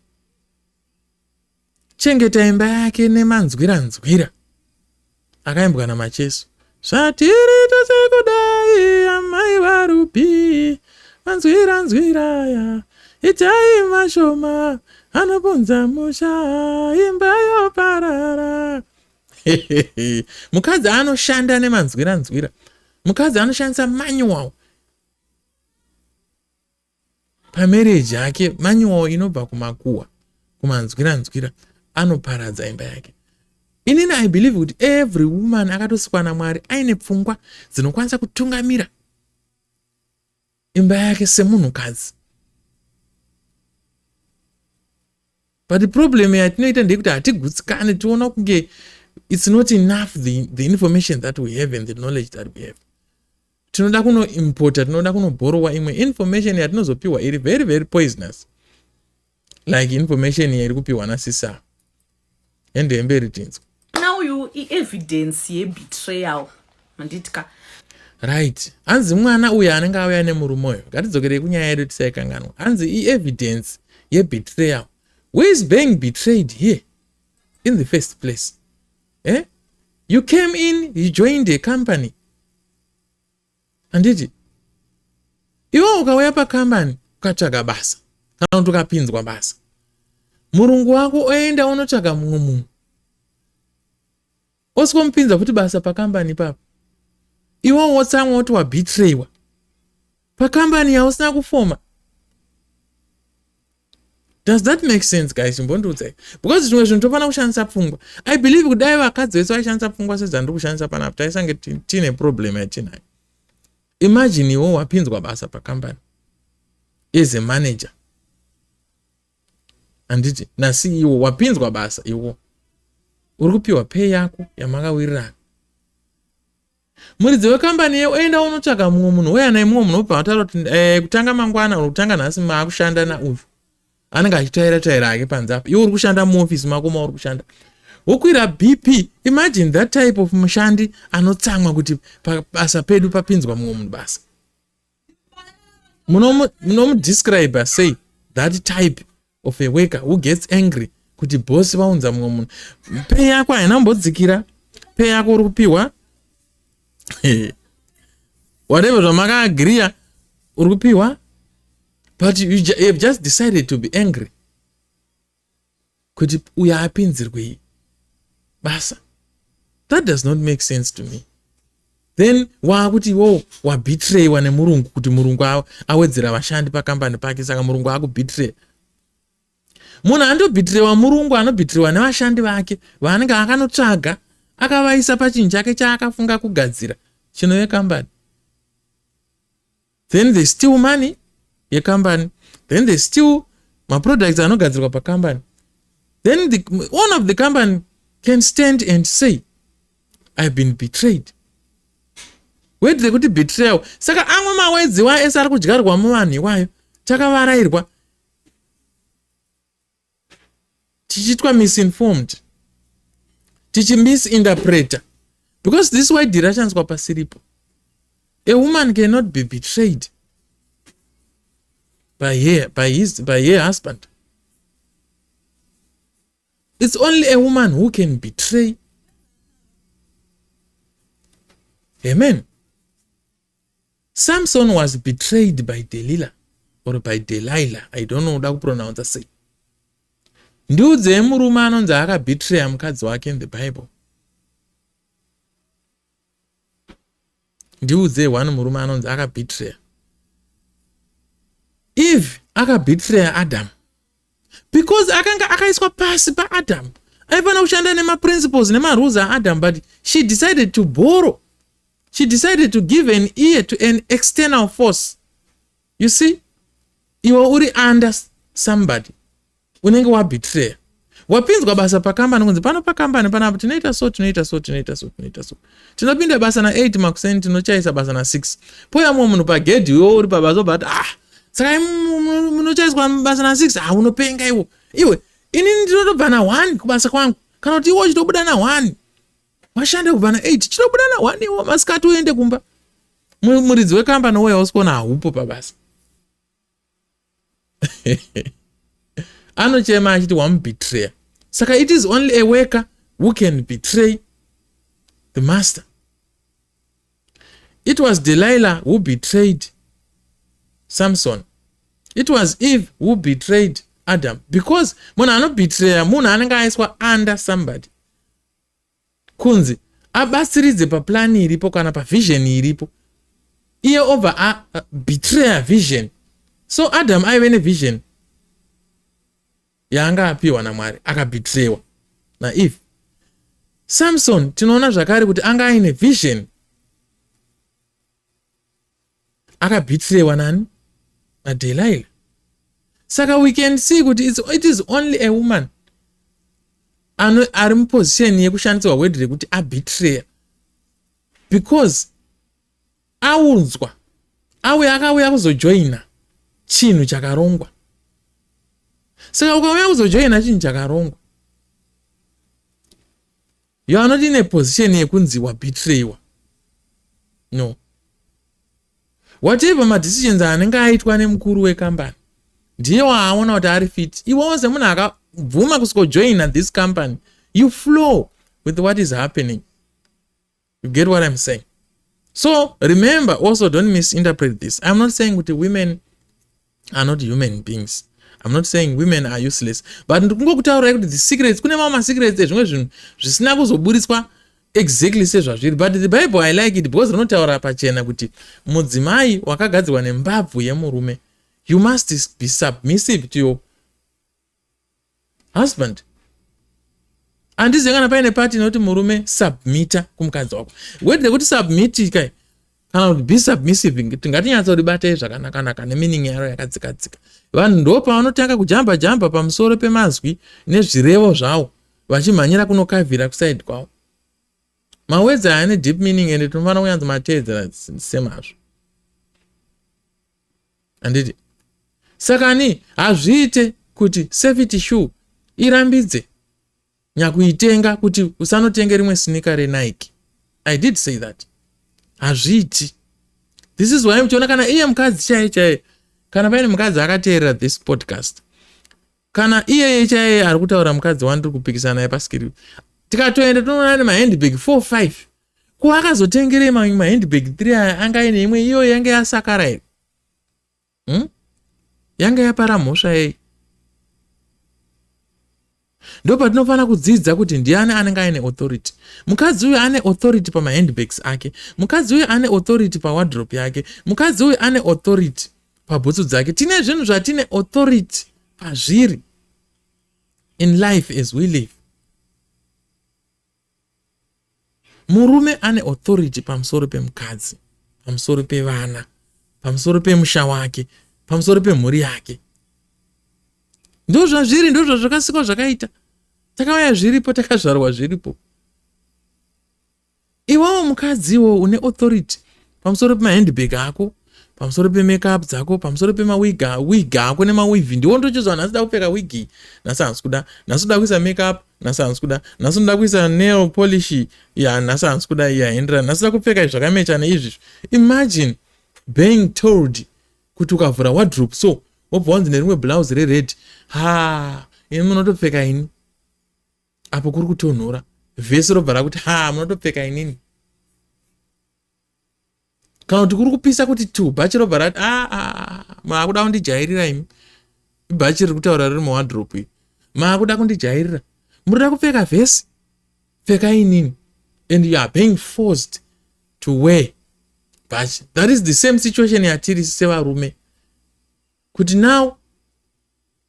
A: imba yake nemanzwiranzwira akaimbwa naMacheso, "Zvatiri tose kudai, amai varupi, manzwiranzwiraya, itai mashoma, anopunza musha, imba yoparara." Mukadzi anoshanda nemanzwiranzwira, mukadzi anoshandisa manual pamarriage yake, manual inobva kumakuhwa, kumanzwiranzwira, anoparadza imba yake. Inini I believe kuti every woman akatosikwa naMwari aine pfungwa dzinokwanisa kutungamira imba yake semunhukadzi. But problem yatinoita ndeyekuti hatigutsikane, tiona kunge it's not enough, the information that we have and the knowledge that we have. Tinoda kunoimpota, tinoda kunobhorowa imwe information yatinozopiwa iri very, very poisonous, like information iri kupiwa nasisa. Ende emberi tinzwa.
B: Mwana uyu ievidence yebetrayal handiti ka
A: right hanzi mwana uyu anenge auya nemurume uyu ngatidzokerei kunyaya yedu tisaikanganwa hanzi ievidence yebetrayal who is being betrayed here in the first place eh? You came in, you joined a company, handiti? Iwe ukauya pakambani ukatsvaga basa kana kuti ukapinzwa basa, murungu wako oenda unotsvaga mumwe munhu osvikomupinza futi basa pakambani ipapo, iwe wotsamwa kuti wabhitraiwa pakambani yausina kufoma. Does that make sense, guys? Imbondiudzai, because zvimwe zvinhu tofanira kushandisa pfungwa. I believe kudai vakadzi vese vaishandisa pfungwa sedzandiri kushandisa panapa, taisange tiine problem yatinayo. Imagine iwo wapinzwa basa pakambani as a manager, handiti, naCEO. Wapinzwa basa, iwo uri kupiwa pay yako yamakawirirana. Muridzi wekambani ye oenda unotsvaga mumwe munhu, uya naye mumwe munhu, obva ataura kuti kutanga mangwana uri kutanga nhasi maakushanda nauyu anenge achitsvaira tsvaira hake panze apa. Iwe uri kushanda muofisi mako mauri kushanda, wokwira BP. Imagine that type of mushandi anotsamwa kuti pabasa pedu papinzwa mumwe munhu basa. Munomudescribe sei that type of a worker who gets angry kuti bosi vaunza mumwe munhu? Pay yako haina kumbodzikira, pay yako uri kupiwa whatever zvamakaagriya uri kupiwa, but you have just decided to be angry kuti uyo apinzirwei basa. That does not make sense to me. Then waakuti iwowo wabhitraiwa nemurungu, kuti murungu awedzera vashandi pakambani pake, saka murungu akubhitray. Munhu andobhitrewa murungu anobhitrewa nevashandi vake vaanenge akanotsvaga akavaisa pachinhu chake chaakafunga kugadzira chinove kambani. Then they steal money yekambani, then they steal maproducts anogadzirwa pakambani. Then the owner of the company can stand and say, "I've been betrayed." Word rekuti betrayal, saka amwe mawords iwayo ese ari kudyarwa muvanhu iwayo, takavarayirwa tichiitwa misinformed, tichimisinterpreta, because this word rashandiswa pasiripo. A woman cannot be betrayed by her husband. It's only a woman who can betray a man. Samson was betrayed by Delilah or by Delilah, I don't know uda kupronounce sei. Ndiudzei murume anonzi akabetreya mukadzi wake in the Bible. Ndiudzei one murume anonzi akabetreya. Eve akabetreya Adam because akanga akaiswa pasi paAdam, aifanira kushanda nemaprinciples nemarules aAdam, but she decided to borrow, she decided to give an ear to an external force. You see, iwe uri under somebody, unenge wabetreya. Wapinzwa basa pakambani, kunzi pano pakambani panapa tinoita so, tinoita so, tinoita so, tinoita so, tinopinda basa na8 makuseni, tinochaisa basa na6. Poya mumwe munhu pagedhi, iwe uri pabasa, obva ati, "Ah, saka munochaiswa basa na6? Ah, unopenga iwo iwe. Inini ndinotobva na1 kubasa kwangu." Kana kuti iwe uchitobuda na1, washanda kubva na8, chitobuda na1 iwo masikati uende kumba. Muridzi wekambani woya usikuona haupo pabasa, anochema achiti wamubetreya. Saka it is only a worker who can betray the master. It was Delilah who betrayed Samson. It was Eve who betrayed Adam, because munhu anobetreya munhu anenge aiswa under somebody kunzi abatsiridze paplani iripo kana pavision iripo, iye obva abetreya vision. So Adam aive nevision yaanga apiwa naMwari, akabetrewa naEve. Samson tinoona zvakare kuti anga aine vision, akabetrewa nani? NaDelilah. Saka we can see kuti it is only a woman ari muposition yekushandisirwa word rekuti abetreya, because aunzwa, auya, akauya kuzojoina chinhu chakarongwa. Saka ukauya kuzojoina chinhu chakarongwa, You are not in a position yekunzi wabetrayiwa. No, whatever madecisions anenge aitwa nemukuru wekambani, ndiye waaona kuti ari fit. Iwewo semunhu akabvuma kusvikojoina this company, you flow with what is happening. You get what I'm saying? So remember also, don't misinterpret this. I'm not saying kuti women are not human beings. I'm not saying women are useless, but ndikungokutaurai kuti the secrets, kune mamwe masecrets ezvimwe zvinhu zvisina kuzoburitswa exactly sezvazviri. But the Bible, I like it because rinotaura pachena kuti mudzimai wakagadzirwa nembabvu yemurume. You must be submissive to your husband. Handizivi kana paine pati inoti murume submita kumukadzi wako. Word rekuti submit kai kana kuti be submissive, tingatinyatsoribatai zvakanakanaka nemeaning yaro yakadzikadzika. Vanhu ndo pavanotanga kujamba jamba pamusoro pemazwi nezvirevo zvavo, vachimhanyira kunokavhira kuside kwavo. Mawords aya ane deep meaning ende tinofanira kunyatsomateedzera semazvo, handiti? Sakani hazviite kuti safety shoe irambidze nyakuitenga kuti usanotenge rimwe sneaker reNike. I did say that. Hazviiti. This is why muchiona kana iye mukadzi chaiye chaiye, kana paine mukadzi akateerera this podcast, kana iyeye chaiye ari kutaura, mukadzi wandiri kupikisana naye pascreen, tikatoenda tonoona nemahandbag 4 5. Ko akazotengerei mamwe mahandbag 3 aya? Anga aine imwe iyoyo yanga yasakara here, Yanga yapara mhosva yei? Ndo patinofanira kudzidza kuti ndiani anenge aine authority. Mukadzi uyu ane authority pamahandbags ake, mukadzi uyu ane authority pawardrobe yake, mukadzi uyu ane authority pabhutsu dzake. Tine zvinhu zvatine authority pazviri in life as we live. Murume ane authority pamusoro pemukadzi, pamusoro pevana, pamusoro pemusha wake, pamusoro pemhuri yake. Ndo zvazviri, ndo zvazvakasikwa zvakaita. Takauya zviripo, takazvarwa zviripo. Iwewo mukadziwo une authority pamusoro pemahandbag ako, pamusoro pemakeup dzako, pamusoro pemawig wig ako nemaweave. Ndiwo ndochizwa nhasi da kupfeka wig, nhasi hansi kuda, nhasi uda kuisa makeup, nhasi hansi kuda, nhasi unoda kuisa nail polish ya, nhasi hansi kuda, yaenderana, nhasi uda kupfeka zvakamecha neizvizvi. Imagine being told kuti ukavhura wardrobe so, wobva wanzi nerimwe blouse rered, "Ha, ini munotopfeka ini apo kuri kutonhora." Vhesi robva rakuti, "Ha, munotopfeka inini." Kana kuti kuri kupisa kuti tu, bhachi robva rati, "A, maakuda kundijairira imi." Bhachi riri kutaura riri muwardrobe iyi, "Maakuda kundijairira, murida kupfeka vhesi, pfeka inini." And you are being forced to wear bhachi. That is the same situation yatiri sevarume, kuti now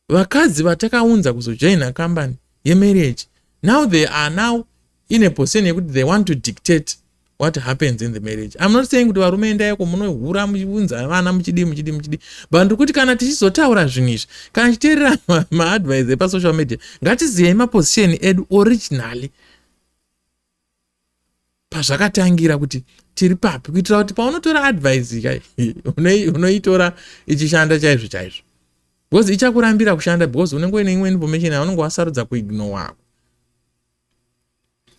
A: vakadzi vatakaunza kuzojoina kambani yemarriage, now they are now in a position yekuti they want to dictate what happens in the marriage. I'm not saying kuti varume endaiko munohura, muchiunza vana, muchidi muchidi muchidi, but ndikuti kana tichizotaura zvinhu izvi, kana tichiteerera maadvice epasocial media, ngatizivei maposition edu originally pazvakatangira, kuti tiri papi, kuitira kuti paunotora advice unoitora ichishanda chaizvo chaizvo, because ichakurambira kushanda because unenge uine imwe information yaunenge wasarudza kuignore.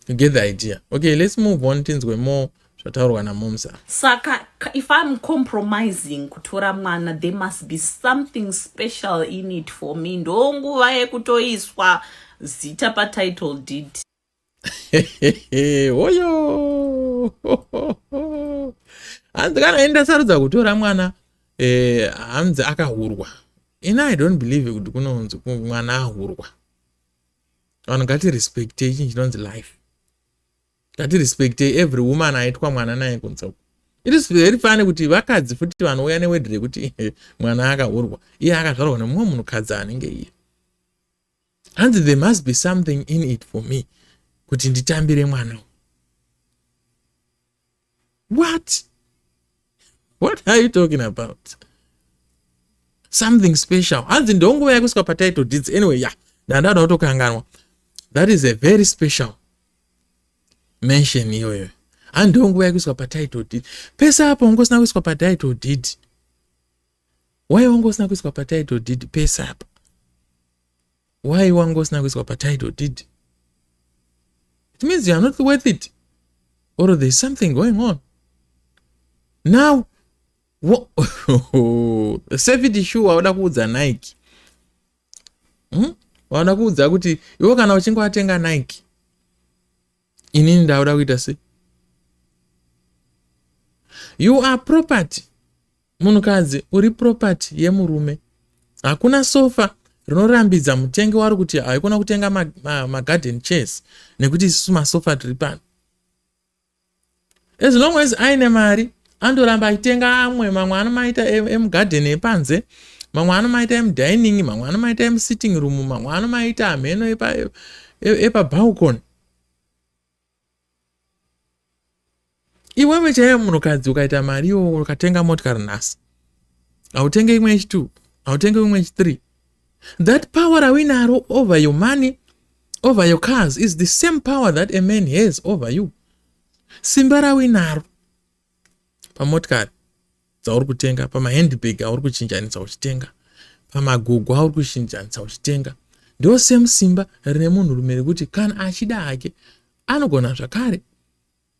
A: You get the idea? Okay, let's move on, tinzwe more zvataurwa namomsa.
B: Saka if I'm compromising kutora mwana, there must be something special in it for me. Ndonguva yekutoiswa zita patitle deed.
A: Oyo hanzi kana ini ndasarudza kutora mwana, hanzi akahurwa. Ini I don't believe kuti kunonzi mwana ahurwa. Vanhu ngatirespectei chinhu chinonzi life. Ngatirespectei every woman aitwa mwana naye kunze uko. It is very funny kuti vakadzi futi vanouya neword rekuti mwana akahurwa, iye akazvarwa nemumwe munhukadzi anenge iye. Hanzi there must be something in it for me kuti nditambire mwana. What are you talking about, something special? Hanzi ndonguva yekuiswa patitle deeds. Anyway, ya, ndandada kutokanganwa. That is a very special mention iyoyo. Hanzi ndonguva yekuiswa patitle deed. Pese apo ungosina kuiswa patitle deed. Wai wanga usina kuiswa patitle deed pese apa? Wai wanga usina kuiswa patitle deed? It It means you are not worth it or there's something going on. Now safety shoe wauda kuudza Nike, Wauda kuudza kuti iwe kana uchinge watenga Nike, inini ndauda kuita sei? You are property. Munhukadzi, uri property yemurume. Hakuna sofa rinorambidza mutengi wari kuti haikona kutenga magarden ma chairs nekuti isusu masofa tiri pano. As long as aine mari, andoramba achitenga amwe. Mamwe anomaita emugadheni epanze, mamwe anomaita emudining, mamwe anomaita emusitting room, mamwe anomaita hameno epabalcony. Iwewe chaiyo munhukadzi, ukaita mari iwo ukatenga motikari nhasi, hautenge imwe yechi2, hautenge imwe yechi3. That power rawinaro over your money, over your cars, is the same power that a man has over you. Simba rawinaro pamotikari dzauri kutenga, pamahandbag auri kuchinjanisa uchitenga, pamagugu auri kuchinjanisa uchitenga, ndo same simba rine munhurume rekuti kana achida hake anogona zvakare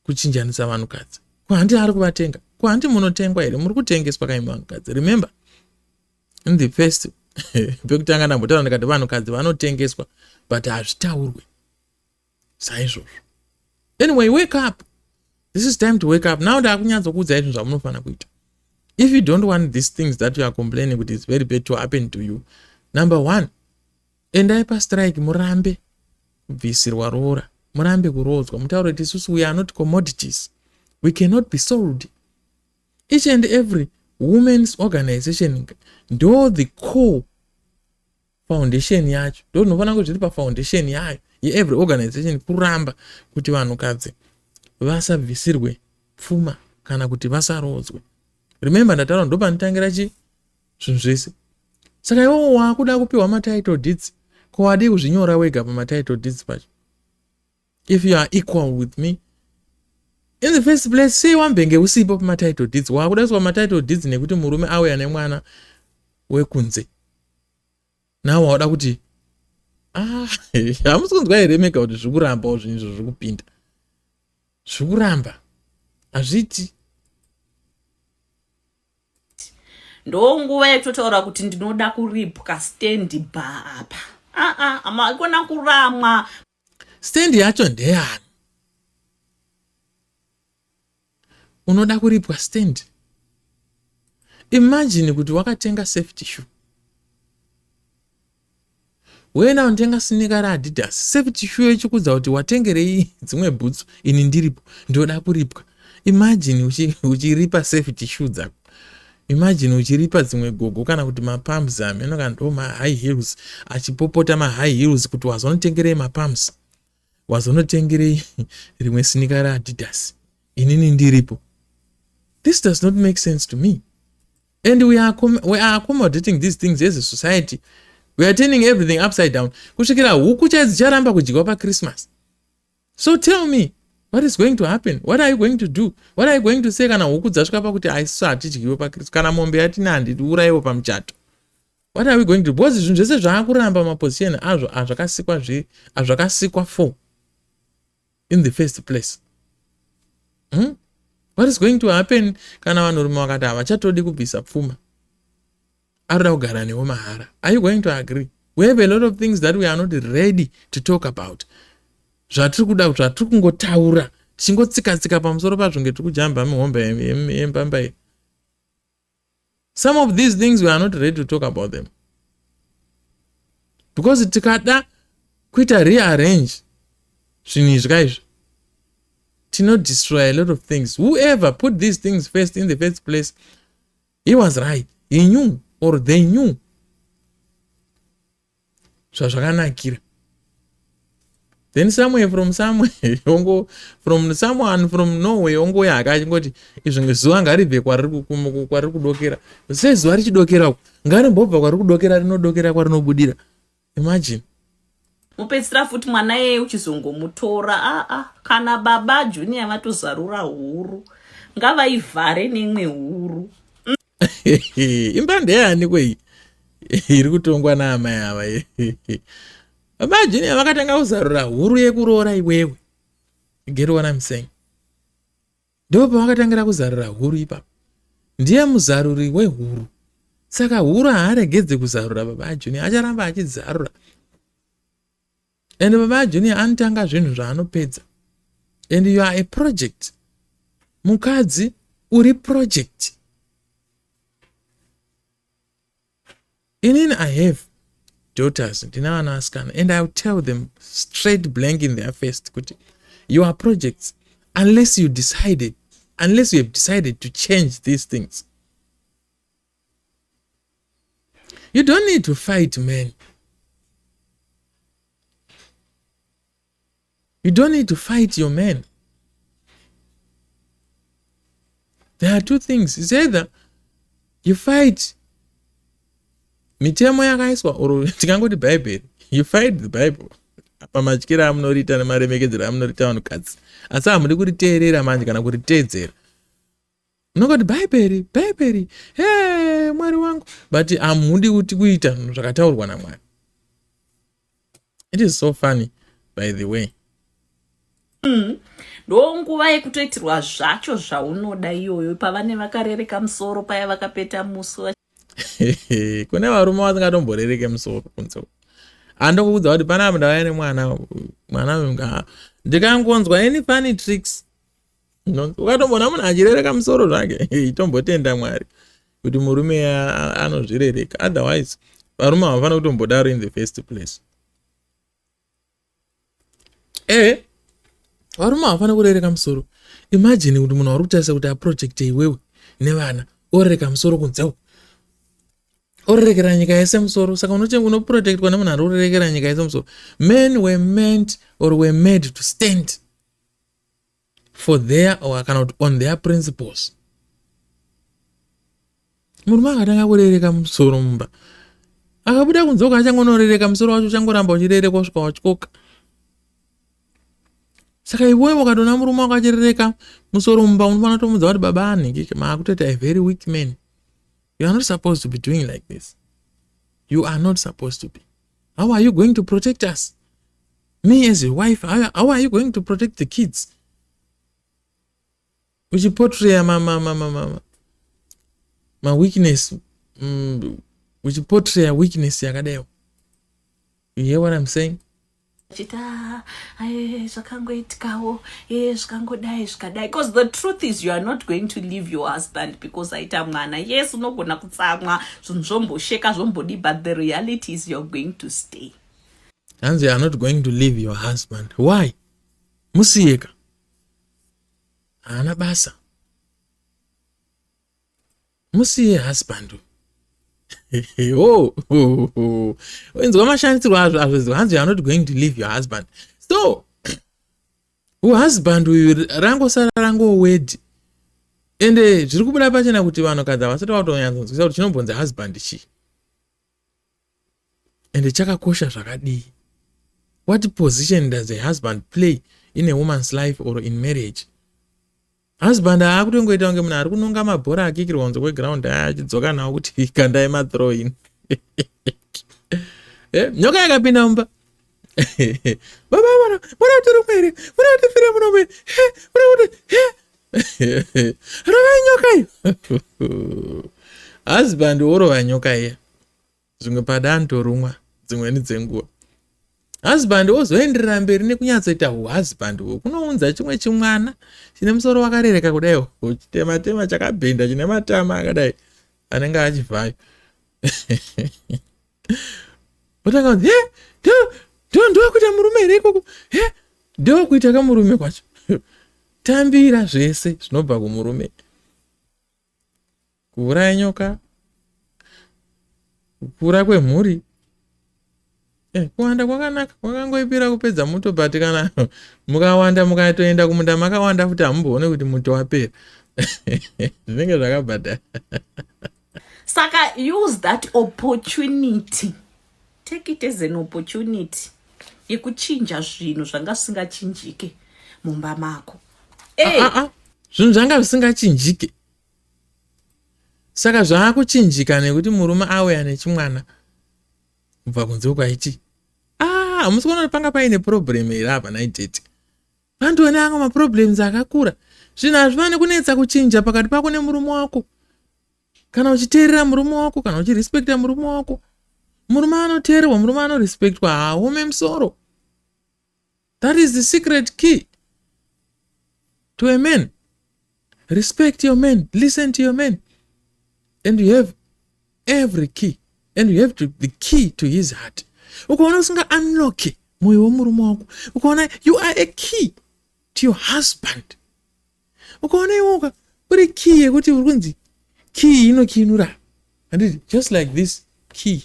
A: kuchinjanisa vanhukadzi. Ko handi ari kuvatenga? Ko handi munotengwa here? Muri kutengeswa kaimi vanhukadzi. Remember, in the first pekutanga ndambotaura ndikati vanhukadzi vanotengeswa, but hazvitaurwe saizvozvo. Anyway, wake up. This is time to wake up now. Ndakunyatsokuudzai zvinhu zvamunofanira kuita if you don't want these things that you are complaining kuti it's very bad to happen to you. Number one, endai pastrike, murambe kubvisirwa roora, murambe kuroodzwa. Mutaure kuti isusu we are not commodities, we cannot be sold. Each and every women's organization, ndo the core foundation yacho, ndo zvinofanira kunge zviri pafoundation yayo yeevery organization, kuramba kuti vanhukadzi vasabvisirwe pfuma kana kuti vasaroodzwe. Remember, ndataura ndo panotangira chi zvinhu zvese. Saka iwowo waakuda kupiwa matitle deeds, ko wadii kuzvinyora wega pamatitle deeds pacho if you are equal with me in the first place? Sei wambenge usipo pamatitle deeds? Waakuda kuiswa pamatitle deeds nekuti murume auya nemwana wekunze. Now wauda kuti, ah, hamusi kunzwa here mega kuti zviri kurambawo? Zvinhu izvo zviri kupinda, zviri kuramba, hazviiti.
B: Ndo nguva yekutotaura kuti ndinoda kuripwa stand bar apa. Aa, amakona kuramwa.
A: Stand yacho ndeyani? Unoda kuripwa stand? Imagine kuti wakatenga safety shoe, wena unotenga sneaker raAdidas, safety shoe ichikudza kuti watengerei dzimwe bhutsu ini ndiripo, ndoda kuripwa. Imagine uchiripa safety shoe dzako. Imagine uchiripa dzimwe gogo kana kuti mapumps, ameno kana ndo mahigh heels, achipopota mahigh heels kuti wazonotengerei mapumps, wazonotengerei rimwe sneaker raAdidas inini ndiripo. This does not make sense to me, and we are accommodating these things as a society. We are turning everything upside down kusvikira huku chaidzo dzicharamba kudyiwa paChristmas. So tell me what is going to happen. What are you going to do? What are you going to say kana huku dzasvika pakuti aisiso hatidyiwe paChristmas, kana mombe yatina handiurayiwo pamuchato? What are we going to do? Because zvinhu zvese zvaakuramba maposition azvo azvakasikwa, azvakasikwa for in the first place, What is going to happen kana vanhurume vakati havachatodi kubvisa pfuma, arikuda kugara newo mahara? Are you going to agree? We have a lot of things that we are not ready to talk about, zvatiri kuda, zvatiri kungotaura tichingotsika-tsika pamusoro pazvo nge tiri kujamba mihombe yembambaira. Some of these things we are not ready to talk about them because tikada kuita rearrange zvinhu izvi kaizvi, tinodestroy a lot of things. Whoever put these things first in the first place, he was right. He knew or they knew zvazvakanakira. Then somewhere from somewhere ongo from someone from nowhere ongouya hake achingoti izvo ngezuva ngaribve kwariri kudokera. Sezuva richidokera uku, ngarimbobva kwariri kudokera, rinodokera kwarinobudira. Imagine.
B: Mupedzisira futi mwana iyeye uchizongomutora. Aa, kana baba Junior vatozarura huru, ngavaivhare neimwe huru.
A: Imba ndeyani kwei iri kutongwa naamai ava? Baba Junior vakatanga kuzarura huru yekuroora iwewe. You get what I'm saying? Ndipo pavakatangira kuzarura huru ipapo. Ndiye muzaruri wehuru. Saka huru haaregedze kuzarura baba aJunior, acharamba achizarura. And baba aJunior anotanga zvinhu zvaanopedza. And you are a project. Mukadzi uri project. Inini I have daughters, ndina vana vasikana, and I will tell them straight blank in their face kuti you are projects unless you decided, unless you have decided to change these things. You don't need to fight men. You don't need to fight your man. There are two things. It's either you fight mitemo yakaiswa or tikangoti bhaibheri, you fight the Bible. Apa matyira amunoriita nemaremekedzero amunoriita vanhukadzi, asi hamudi kuriteerera manje kana kuriteedzera. Munongoti bhaibheri, bhaibheri, he Mwari wangu, but hamudi kuti kuita zvinhu zvakataurwa naMwari. It is so funny by the way.
B: Ndonguva yekutoitirwa zvacho zvaunoda iyoyo, pavane vakarereka musoro paya vakapeta musi.
A: Kune varume vasingatomborereke musoro kunze. Andokuudza kuti panapa ndauya nemwana, mwana ndikangonzwa any funny tricks. Ukatomboona munhu achirereka musoro zvake, itombotenda Mwari kuti murume anozvirereka. Otherwise varume havafanira kutombodaro in the first place. Varume havafanira kurereka musoro. Imagine kuti munhu ari kutarisa kuti aprojecte iwewe nevana, orereka musoro kunze uko, orerekera nyika yese musoro. Saka unoprotectwa nemunhu ari kurerekera nyika yese musoro. Men were meant or were made to stand for their or kana kuti on their principles. Murume akatanga kurereka musoro mumba, akabuda kunze uko achangonorereka musoro wacho, uchangoramba uchirerekwa kusvika watyoka. Saka iwewe ukatoona murume wako achirereka musoro mumba, unofanira kutomudza kuti baba anhingike, maakutoita a very weak man. You are not supposed to be doing like this. You are not supposed to be. How are you going to protect us? Me as your wife, how are you going to protect the kids? Uchiportraya ma weakness, uchiportraya weakness yakadaiwo. You hear what I'm saying?
B: Chita, zvakangoitikawo, zvikangodai zvikadai, because the truth is you are not going to leave your husband because aita mwana. Yes, unogona kutsamwa, zvinhu zvombosheka zvombodi, but the reality is you are going to stay.
A: Hanzi you are not going to leave your husband. Why? Musiyeka. Haana basa. Musiye husband. Oh, oh, oh. Inzwa mashandisirwo azvo azvo. Hanzi you are not going to leave your husband. So, husband uyu rangosara rangowedi. Ende zviri kubuda pachena kuti vanhukadzi havasati vatonyanzonzwisisa kuti chinombonzi husband chii. Ende chakakosha zvakadii. What position does a husband play in a woman's life or in marriage? Husband aakutongoita kunge munhu ari kunonga mabhora akikirwa kunze kweground aya achidzoka nawo kuti kandai mathrowing. Nyoka yakapinda mumba. Baba mwana, mwana kuti rumwe here? Mwana kuti fire muno here? Mwana kuti, Rovai nyoka iyo. Husband worova nyoka iya. Zvimwe pada anotorumwa dzimweni dzenguva. Husband wozoenderera mberi nekunyatsoita husband uwo kunounza chimwe chimwana chine musoro wakarereka kudai, chitema tema chakabhenda chine matama akadai anenge achivhayo. Otanga kunzi, he, ndokuita murume here ikoko? He, ndokuita kamurume kwacho. Tambira zvese zvinobva kumurume. Kuuraya nyoka, kukura kwemhuri. Kuwanda kwakanaka, kwakangoipira kupedza muto, but kana mukawanda mukatoenda kumunda makawanda futi hamumboone kuti muto wapera. Zvinenge zvakabhadhara.
B: Saka use that opportunity. Take it as an opportunity yekuchinja zvinhu zvanga zvisingachinjike mumba mako.
A: Zvinhu zvanga zvisingachinjike. Saka zvaakuchinjika nekuti murume auya nechimwana kubva kunze kwaiti. Hamusi kuona kuti panga paine problem here apa naitete? Pandione amwe maproblems akakura. Zvinhu hazvifani kunetsa kuchinja pakati pako nemurume wako. Kana uchiteerera murume wako, kana uchirespekta murume wako. Murume anoteererwa, murume anorespektwa, haaome musoro. That is the secret key to a man. Respect your man, listen to your man, and you have every key, and you have to, the key to his heart. Ukaona usinga unlock mwoyo wemurume wako, ukaona you are a key to your husband. Ukaona iwoka uri key yekuti uri kunzi key inokinura, handiti? Just like this key,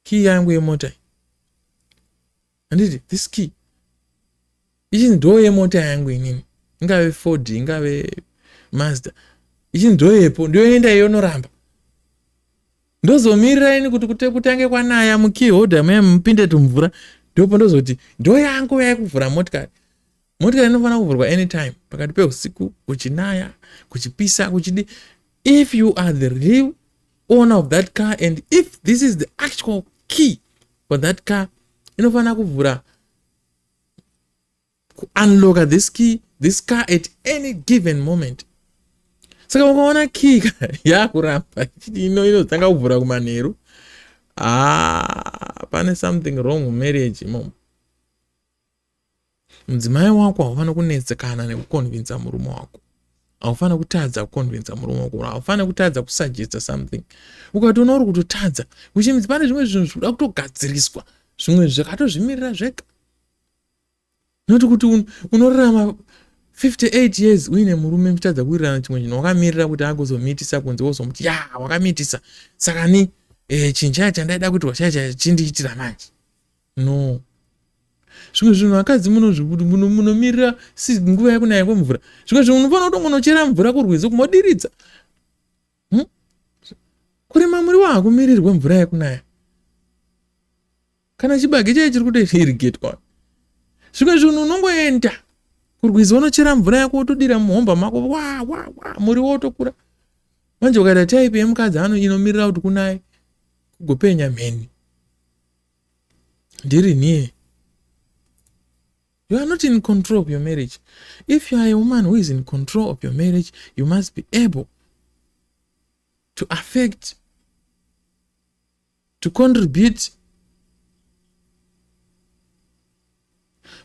A: key yangu yemota, handiti? This key ichi ndo yemota yangu inini, ingave Ford, ingave Mazda, ichi ndoyepo, ndoenda iyonoramba ndozomirira ini kuti kutange kwanaya mukey holder muya mupinde tumvura, ndopo ndozoti ndo yangu yaikuvhura motikari. Motikari inofanira kuvhurwa anytime, pakati peusiku, kuchinaya, kuchipisa, kuchidi. If you are the real owner of that car and if this is the actual key for that car, inofanira kuvhura, kuunlocka this key, this car at any given moment. Saka ukaona key yakuramba ino inotanga kuvhura kumanheru, ah, pane something wrong mumarriage imomo. Mudzimai wako haufaniri kunetsekana nekuconvinsa murume wako, haufaniri kutadza kuconvinsa murume wako, haufaniri kutadza kusuggesta something. Ukatoona uri kutotadza, which means pane zvimwe zvinhu zvikuda kutogadziriswa, zvimwe zvakatozvimirira zvega. Noti kuti unorarama 58 years uine murume muchitadza kuwirirana chimwe chinhu, wakamirira kuti agozomitisa kunze, wozomuti ya wakamitisa, saka ni chinhu chaya chandaida kuitwa chaya chaya chindiitira manje. No, zvimwe zvinhu vakadzi munomirira nguva yekunaya kwemvura. Zvimwe zvinhu unofanira kutongonochera mvura kurwizi kumodiridza. Kurima muriwo hakumirirwe mvura yekunaya. Kana chibage chaiyo chiri kutoirigetwa. Zvimwe zvinhu unongoenda kurwizi wonochera mvura yako wotodira muhomba mako, wa wa wa, muriwo wotokura. Manje ukaita type yemukadzi ano inomirira kuti kunaye kugopenya mheni, ndiri niye, you are not in control of your marriage. If you are a woman who is in control of your marriage, you must be able to affect, to contribute.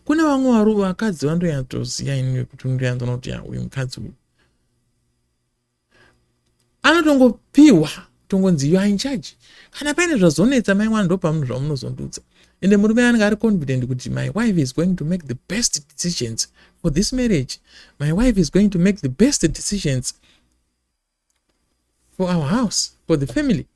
A: Kune vamwe varu vakadzi vandoyatoziva ini kuti ndoyanzona kuti ya uyu mukadzi uyu anotongopiwa tongonzi you are in charge. Kana paine zvazonetsa mai mwana, ndopamuno zvamunozondudza. Ende murume anenge ari confident kuti my wife is going to make the best decisions for this marriage, my wife is going to make the best decisions for our house, for the family.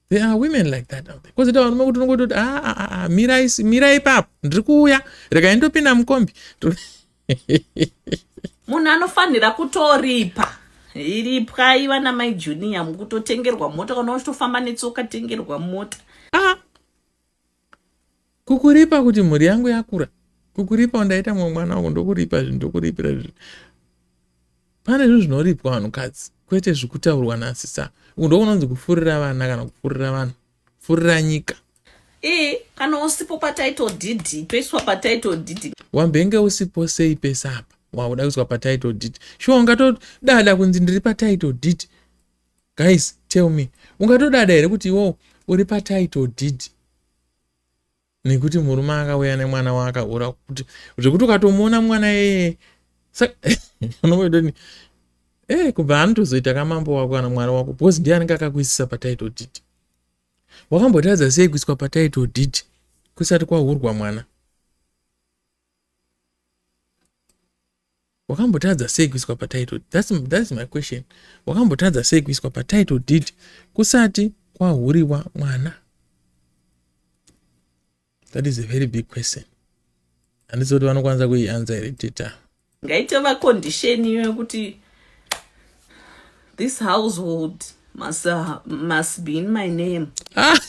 A: There are women like that out there. Kwozoita varume kuti unongototi ah, ah, ah, mirai, mirai ipapo, ndiri kuuya, regai ndopinda mukombi.
B: Munhu anofanira kutoripa. Iripwai vana mai Junior, mukutotengerwa mota, kana uchitofamba netsoka tengerwa mota.
A: Ah, kukuripa kuti mhuri yangu yakura, kukuripa ndaita mumwe mwana wangu, ndokuripa zvinhu, ndokuripira zvinhu. Pane zvinhu zvinoripwa vanhukadzi, kwete zvekutaurwa nasisa. Uku ndokunonzi kufurira vana kana kufurira vanhu, kufurira nyika.
B: Ii, kana usipo patitle deed, toiswa patitle deed.
A: Wambenge usipo sei pese apa wakuda kuiswa patitle deed? Shuwa, ungatodada kunzi ndiri patitle deed? Guys, tell me, ungatodada here kuti iwo uri patitle deed nekuti murume akauya nemwana waakahura, kuti zvekuti ukatomuona mwana yeye unombodoni kubva anotozoita kamambo wako kana mwari wako, because ndiye anenge akakuisisa patitle deed? Wakambotadza sei kuiswa patitle deed kusati kwahurwa mwana? Wakambotadza sei kuiswa patitle? That's my question. Wakambotadza sei kuiswa patitle deed kusati kwahuriwa mwana? That is a very big question. Handisi kuti vanokwanisa kuianza here teta.
B: Ngaitova condition iyo yekuti this household must be in my name.
A: Ah!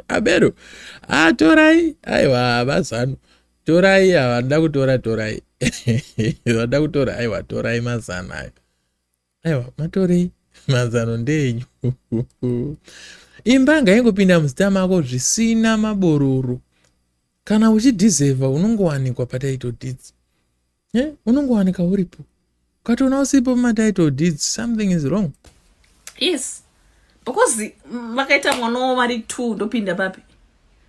A: Abero atorai, aiwa, mazano torai, havanoda kutora torai, vanoda kutora aiwa torai mazano ayo, aiwa matorei mazano ndenyu. Imba ngaingopinda muzita mako zvisina mabororo. Kana uchideserva unongowanikwa patitle deeds. Eh, unongowanika uripo. Ukatoona usipo pamatitle deeds, something is wrong.
B: Yes, because vakaita mwana wavo vari two, ndopinda papi?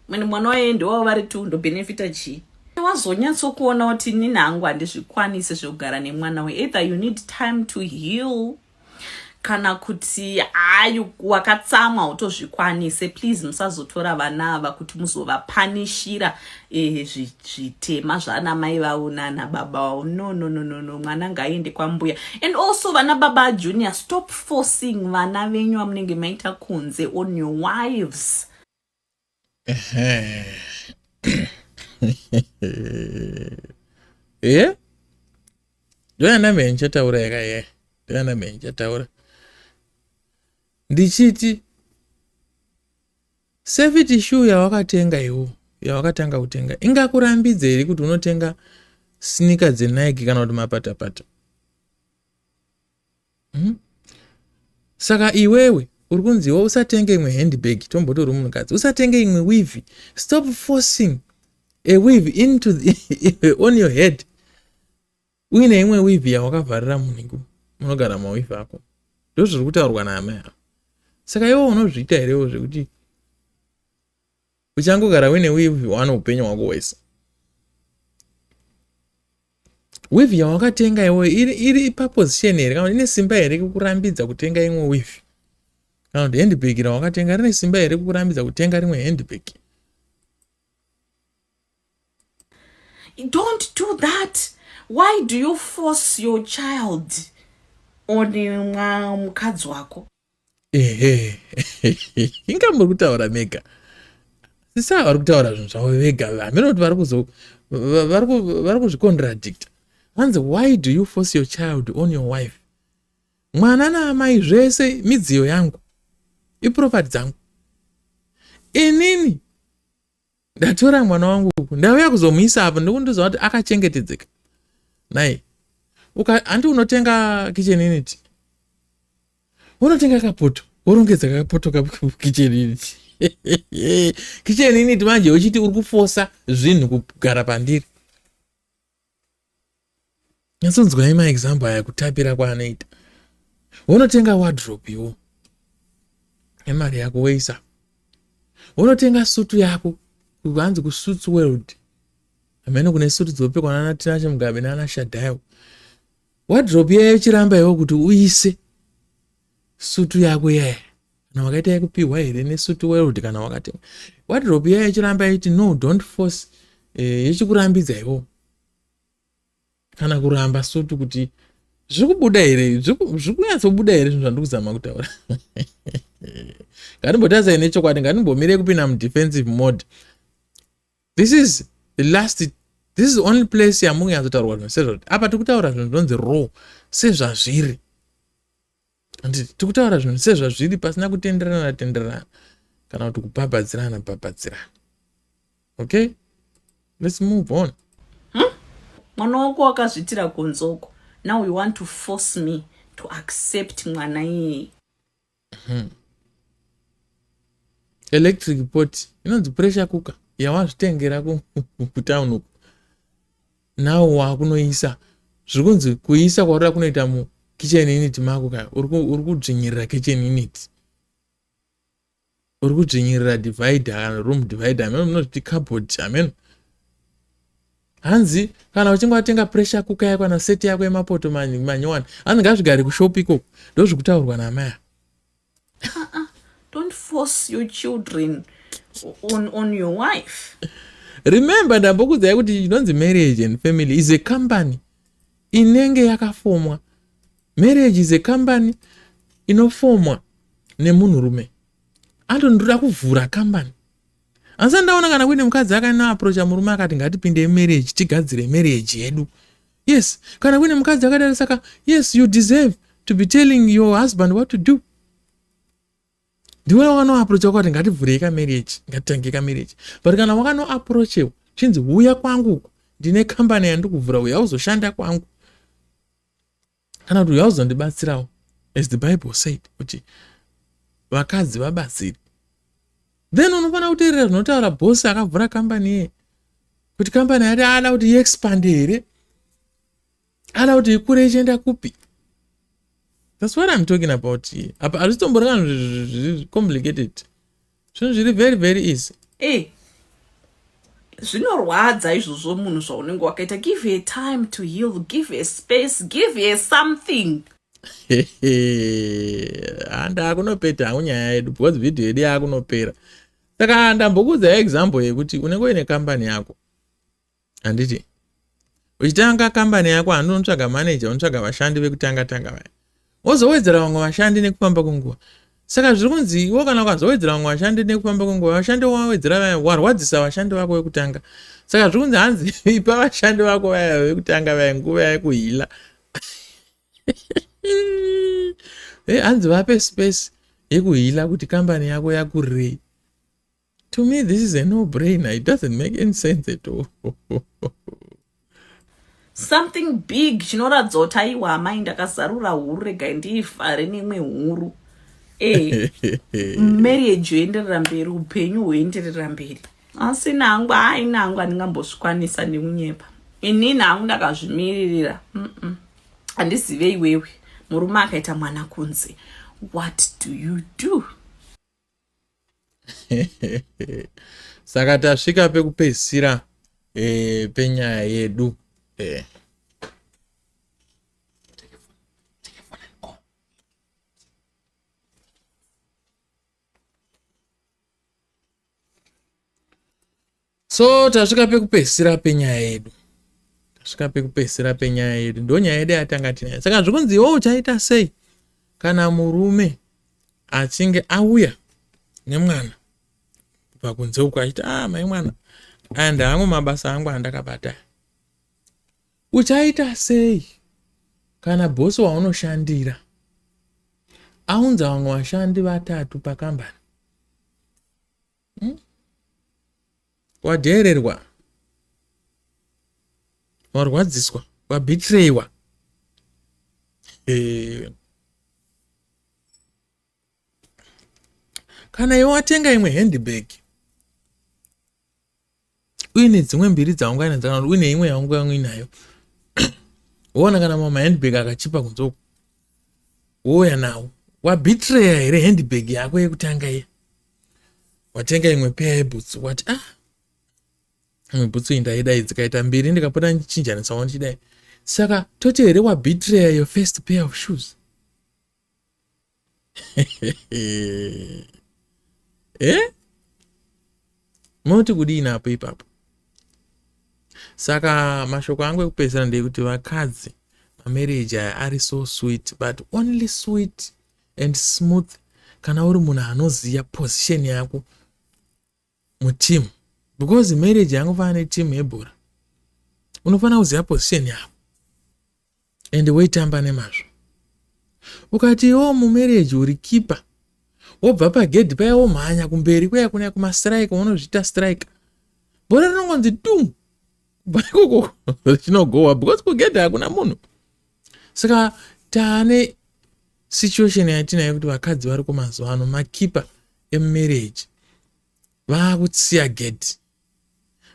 B: Mwene mwana waye ndewavo vari two, ndobhenefita chii? Wazonyatsokuona kuti inini hangu handizvikwanisi zvekugara nemwana we. Either you need time to heal, kana kuti hayi, wakatsamwa utozvikwanise. Please musazotora vana ava kuti muzovapanishira zvitema zvana mai vavo nana baba vavo. No, no, no, no, no. Mwana ngaaende kwambuya. And also vana baba Junior, stop forcing vana venyu vamunenge maita kunze on your wives.
A: Ye, ndoyandambe ndichataura yakaye, ndoyandambe ndichataura ndichiti safety shoe yawakatenga iwo, yawakatanga kutenga, ingakurambidze here kuti unotenga sneaker dzeNike kana kuti mapatapata? Saka iwewe uri kunzi iwe usatenge imwe handbag, tomboti uri munhukadzi, usatenge imwe weave. Stop forcing a weave on your head uine imwe weave yawakavharira munhingu munogara maweave ako. Ndo zviri kutaurwa naamai avo. Saka iwe unozviita herewo zvekuti uchangogara uine weave one upenyu hwako hwese? Weave yawakatenga iwe iri paposition here, kana ine simba here kukurambidza kutenga imwe weave? Kana kuti handbag rawakatenga rine simba here kukurambidza kutenga rimwe handbag?
B: Don't do that. Why do you force your child on mukadzi wako?
A: Ehe, inga muri kutaura mega. Sisa vari kutaura zvinhu zvavo vega, hamene kuti vari kuzvicontradicta. Hanzi, "Why do you force your child on your wife?" Mwana naamai zvese midziyo yangu, iproperty dzangu. Inini ndatora mwana wangu uku, ndauya kuzomuisa apo, ndikundiziva kuti akachengetedzeka. Nai handi unotenga kitchen unit, unotenga kapoto, worongedza kapoto kakitchen unit. Kitchen unit manje uchiti uri kufosa zvinhu kugara pandiri. Nyatsonzwai maexample aya, kutapira kwaanoita. Unotenga wardrobe iwo nemari yako, woisa. Unotenga sutu yako, hanzi kuSuits World, hamene kune sutu dzinopfekwa nana Tinashe Mugabe nana Shadhayo. Wardrobe iyayo ichiramba iwo kuti uise sutu yako iyaya, kana wakaita yekupiwa here neSuit World, kana wakatenga. Wardrobe iyaya ichiramba ichiti, "No, don't force," ichikurambidza iwo kana kuramba sutu. Kuti zviri kubuda here? Zviri kunyatsobuda here zvinhu zvandiri kuzama kutaura? Ngatimbotarisai nechokwadi, ngatimbomirei kupinda mudefensive mode. This is the last, this is the only place yamukunyatsotaurwa zvinhu sezvati. Apa tiri kutaura zvinhu zvinonzi raw, sezvazviri. Handiti tiri kutaura zvinhu sezvazviri, pasina kutenderana tenderana kana kuti kubhabhadzirana bhabhadzirana? Okay, let's move on.
B: Mwana wako wakazviitira kunzoko. Now you want to force me to accept mwana iyeye.
A: Electric pot inonzi pressure cooker yawazvitengera kutown uku, now wakunoisa. Zviri kunzi kuisa kwaurida kunoita mukitchen unit mako ka, uri kudzvinyirira kitchen unit, uri kudzvinyirira divider kana room divider, hameno munozviti cupboard, hameno. Hanzi kana uchinge watenga pressure cooker yako kana seti yako yemapoto manyowani, hanzi ngazvigare kushop ikoko. Ndo zviri kutaurwa namaya.
B: Don't force your children on your wife.
A: Remember, ndambokudzai kuti inonzi marriage and family is a company inenge yakafomwa. Marriage is a company inofomwa nemunhurume. Antondoda kuvhura kambani. Asi ndaona kana kuine mukadzi akanoaprocha murume akati, "Ngatipinde marriage, tigadzire marriage yedu." Yes, kana kuine mukadzi akadaro, saka yes, you deserve to be telling your husband what to do. Ndiwe wakanoaprocha kwati, "Ngativhurei kamarriage, ngatitange kamarriage." But kana wakanoaprochewa chinzi, "Uya kwangu, ndine kambani yandiri kuvhura, uya uzoshanda kwangu," kana kuti, "Uya uzondibatsirawo," as the Bible said kuti vakadzi vabatsiri, then unofanira kuteerera zvinotaura bhosi akavhura kambani iye. Kuti kambani yati ada kuti iexpande here? Ada kuti ikure ichienda kupi? That's what I'm talking about here. Apa hazvitombori kana zviri complicated. Zvinhu zviri very very easy.
B: Eh. Zvinorwadza izvozvo munhu zvaunenge wakaita. Give her time to heal, give her space, give her something.
A: Handa akunopeta hangu nyaya yedu because video yedu yakunopera. Saka ndambokuudza example yekuti unenge uine kambani yako. Handiti? Uchitanga kambani yako handi unotsvaga manager, unotsvaga vashandi vekutanga tanga vaya. Wozowedzera vamwe vashandi nekufamba kwenguva. Saka zviri kunzi iwe kana ukazowedzera vamwe vashandi nekufamba kwenguva, vashandi wawedzera vaya warwadzisa vashandi vako vekutanga. Saka zviri kunzi hanzi ipa vashandi vako vaya vekutanga vaya nguva yekuhila. Hey, hanzi vape space yekuhila kuti kambani yako yakurirei. To me this is a no brainer. It doesn't make any sense at all.
B: Something big chinoratidza kuti aiwa amai ndakazarura huru regai ndiivhare neimwe huru. Eh, marriage yoenderera mberi, upenyu hwoenderera mberi. Asi nangu hai nangu handingambozvikwanisa nekunyepa. Inini hangu ndakazvimiririra. Handizive iwewe murume akaita mwana kunze. What do you do?
A: Saka tasvika pekupedzisira penyaya yedu. So tasvika pekupedzisira penyaya yedu. Tasvika pekupedzisira penyaya yedu. Ndo nyaya yedu yatanga tinayo. Saka zvikunzi iwe uchaita sei kana murume achinge auya nemwana kubva kunze uko achiti ah mai mwana aya ndaangu mabasa angu andakabata. Uchaita sei kana bhosi waunoshandira aunza vamwe vashandi vatatu pakambani? Wadheererwa, warwadziswa, wabitreyiwa. Kana iwe watenga imwe handbag uine dzimwe mbiri dzaunga nadzo kana kuti uine imwe yaunga uinayo, woona kana mamwe mahandbag akachipa kunze uko, wouya nawo, wabitreya here handbag yako yekutanga iya? Watenga imwe peya yebhutsu, wati ah imwe bhutsu iyi ndaidai, dzikaita mbiri ndikapota ndichinjanisawo ndichidai. Saka toti here wabitreya your first pair of shoes? Munoti kudini apo ipapo? Saka mashoko angu ekupedzisira ndeyekuti vakadzi, mamarriage aya ari so sweet, but only sweet and smooth kana uri munhu anoziya position yako muteam, because marriage yangofanana neteam yebhora. Unofanira kuziva position yako and woitamba nemazvo. Ukati iwo mumarriage uri keeper, wobva pagedhi paya womhanya kumberi kuya kuna kumastrike, unozviita striker, bhora rinongonzi dum kubva ikoko richinogowa because kugedhi hakuna munhu. Saka taane situation yatinayo kuti vakadzi vari kumazuva ano makeeper emumarriage vakusiya gedhi,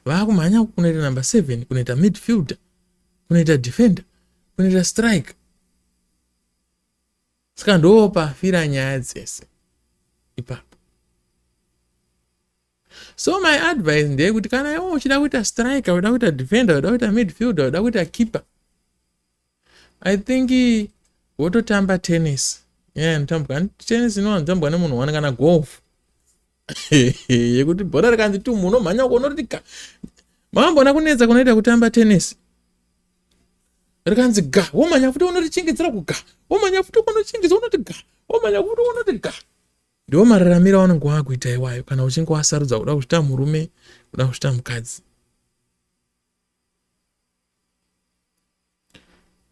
A: vakumhanya kunoita number 7, kunoita midfielder, kunoita defender, kunoita striker. Saka ndo pafira nyaya dzese ipapo. So my advice ndeyekuti kana iwe uchida kuita striker, uchida kuita defender, uchida kuita midfielder, uchida kuita keeper, I think wototamba tennis. Yeah, inotambwa tennis inowanzotambwa nemunhu one, kana golf yekuti bhora rikanzi tumu unomhanya uko unoti ga. Makamboona kunetsa kunoita kutamba tennis? Rikanzi ga, womhanya futi unorichingidzira kuga, womhanya futi unochingidza unoti ga, womhanya futi unoti ga. Ndiwo mararamiro aunenge wakuita iwayo kana uchinge wasarudza kuda kuzviita murume, kuda kuzviita mukadzi.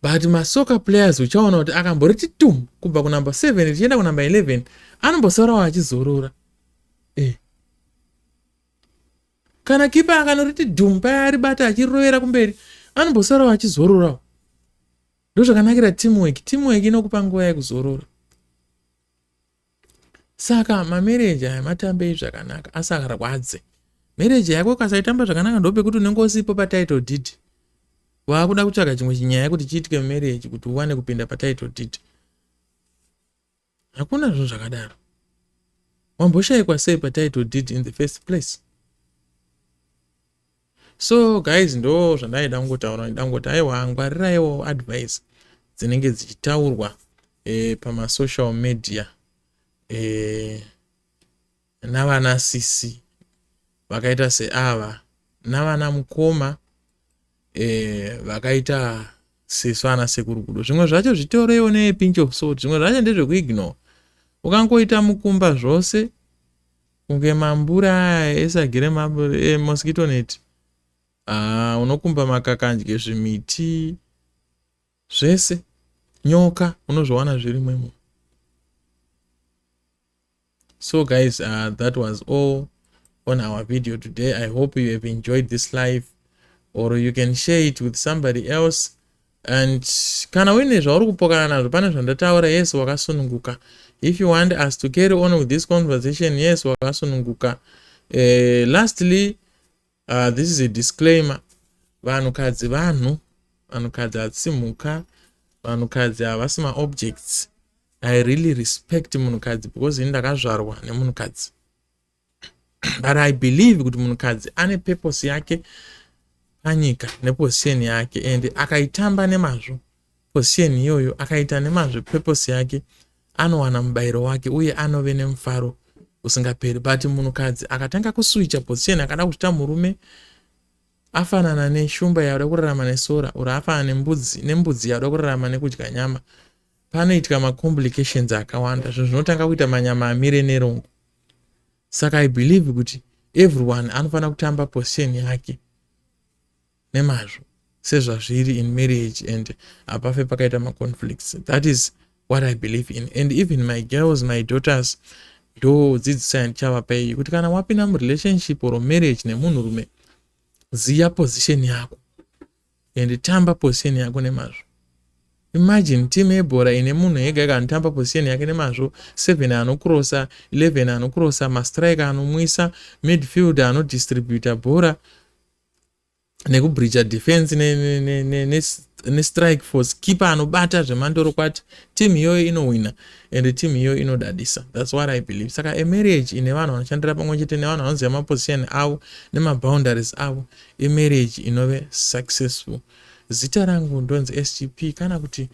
A: But masoccer players uchaona kuti akamboriti tum kubva kunumber 7 richienda kunumber 11 anombosarawo achizorora. Kana keeper akanoriti dum paya aribata achirovera kumberi anombosarawo achizororawo. Ndozvakanakira teamwork. Teamwork inokupa nguva yekuzorora. Saka mamarriage aya matambei zvakanaka asi akarwadze. Marriage yako ukasaitamba zvakanaka, ndopekuti unenge usipo patitle deed. Waakuda kutsvaga chimwe chinyaya kuti chiitike mumarriage kuti uwane kupinda patitle deed. Hakuna zvinhu zvakadaro. Wamboshayikwa sei patitle deed in the first place? So guys, ndo zvandaida kungotaura. Ndida kungoti aiwa, ngwariraiwo advice dzinenge dzichitaurwa pamasocial media navana sisi vakaita seava, navana mukoma vakaita sesu ana sekuru Gudo. Zvimwe zvacho zvitoreiwo nepinch of salt, zvimwe zvacho ndezvekuignore. Ukangoita mukumba zvose kunge mambura aya esagire emosquito net, unokumba makakandye, zvimiti zvese, nyoka unozviwana zvirimo imomo. So guys, that was all on our video today. I hope you have enjoyed this live, or you can share it with somebody else. And kana uine zvauri kupokana nazvo pane zvandataura, yes, wakasununguka. If you want us to carry on with this conversation, yes, wakasununguka. Lastly, this is a disclaimer. Vanhukadzi vanhu, vanhukadzi hatisi mhuka, vanhukadzi havasi maobjects. I really respect munhukadzi because ini ndakazvarwa nemunhukadzi, but I believe kuti munhukadzi ane purpose yake panyika neposition yake, and akaitamba nemazvo position iyoyo, akaita nemazvo purpose yake, anowana mubayiro wake uye anove nemufaro usingaperi. But munhukadzi akatanga kuswitcha position, akada kuzvita murume, afanana neshumba yauda kurarama nesora, or afanana nembudzi yauda kurarama nekudya nyama, panoitika macomplications akawanda. Zvinhu zvinotanga kuita manyama amire nerongo. Saka I believe kuti everyone anofanira kutamba position yake nemazvo sezvazviri in marriage, and hapafe pakaita maconflicts. That is what I believe in. And even my girls, my daughters, ndo dzidziso yandichavapa iyi, kuti kana wapinda murelationship or marriage nemunhurume, ziya position yako and tamba position yako nemazvo. Imagine team yebhora ine munhu ega ega anotamba position yake nemazvo, 7 anokrosa, 11 anokrosa, mastriker anomwisa, midfield anodistributa bhora nekubreacha defense, nestrike force, keeper anobata zvemandorokwati. Team iyoyo inowina and team iyoyo inodadisa. That's what I believe. Saka amarriage ine vanhu vanoshandira pamwe chete nevanhu vanoziva maposition avo nemaboundaries avo, imarriage inove successful. Zita rangu ndonzi SGP kana kuti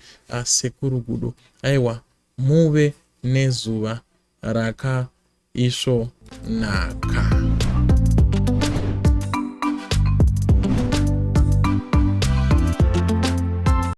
A: Sekuru Gudo. Aiwa, muve nezuva rakaisvonaka.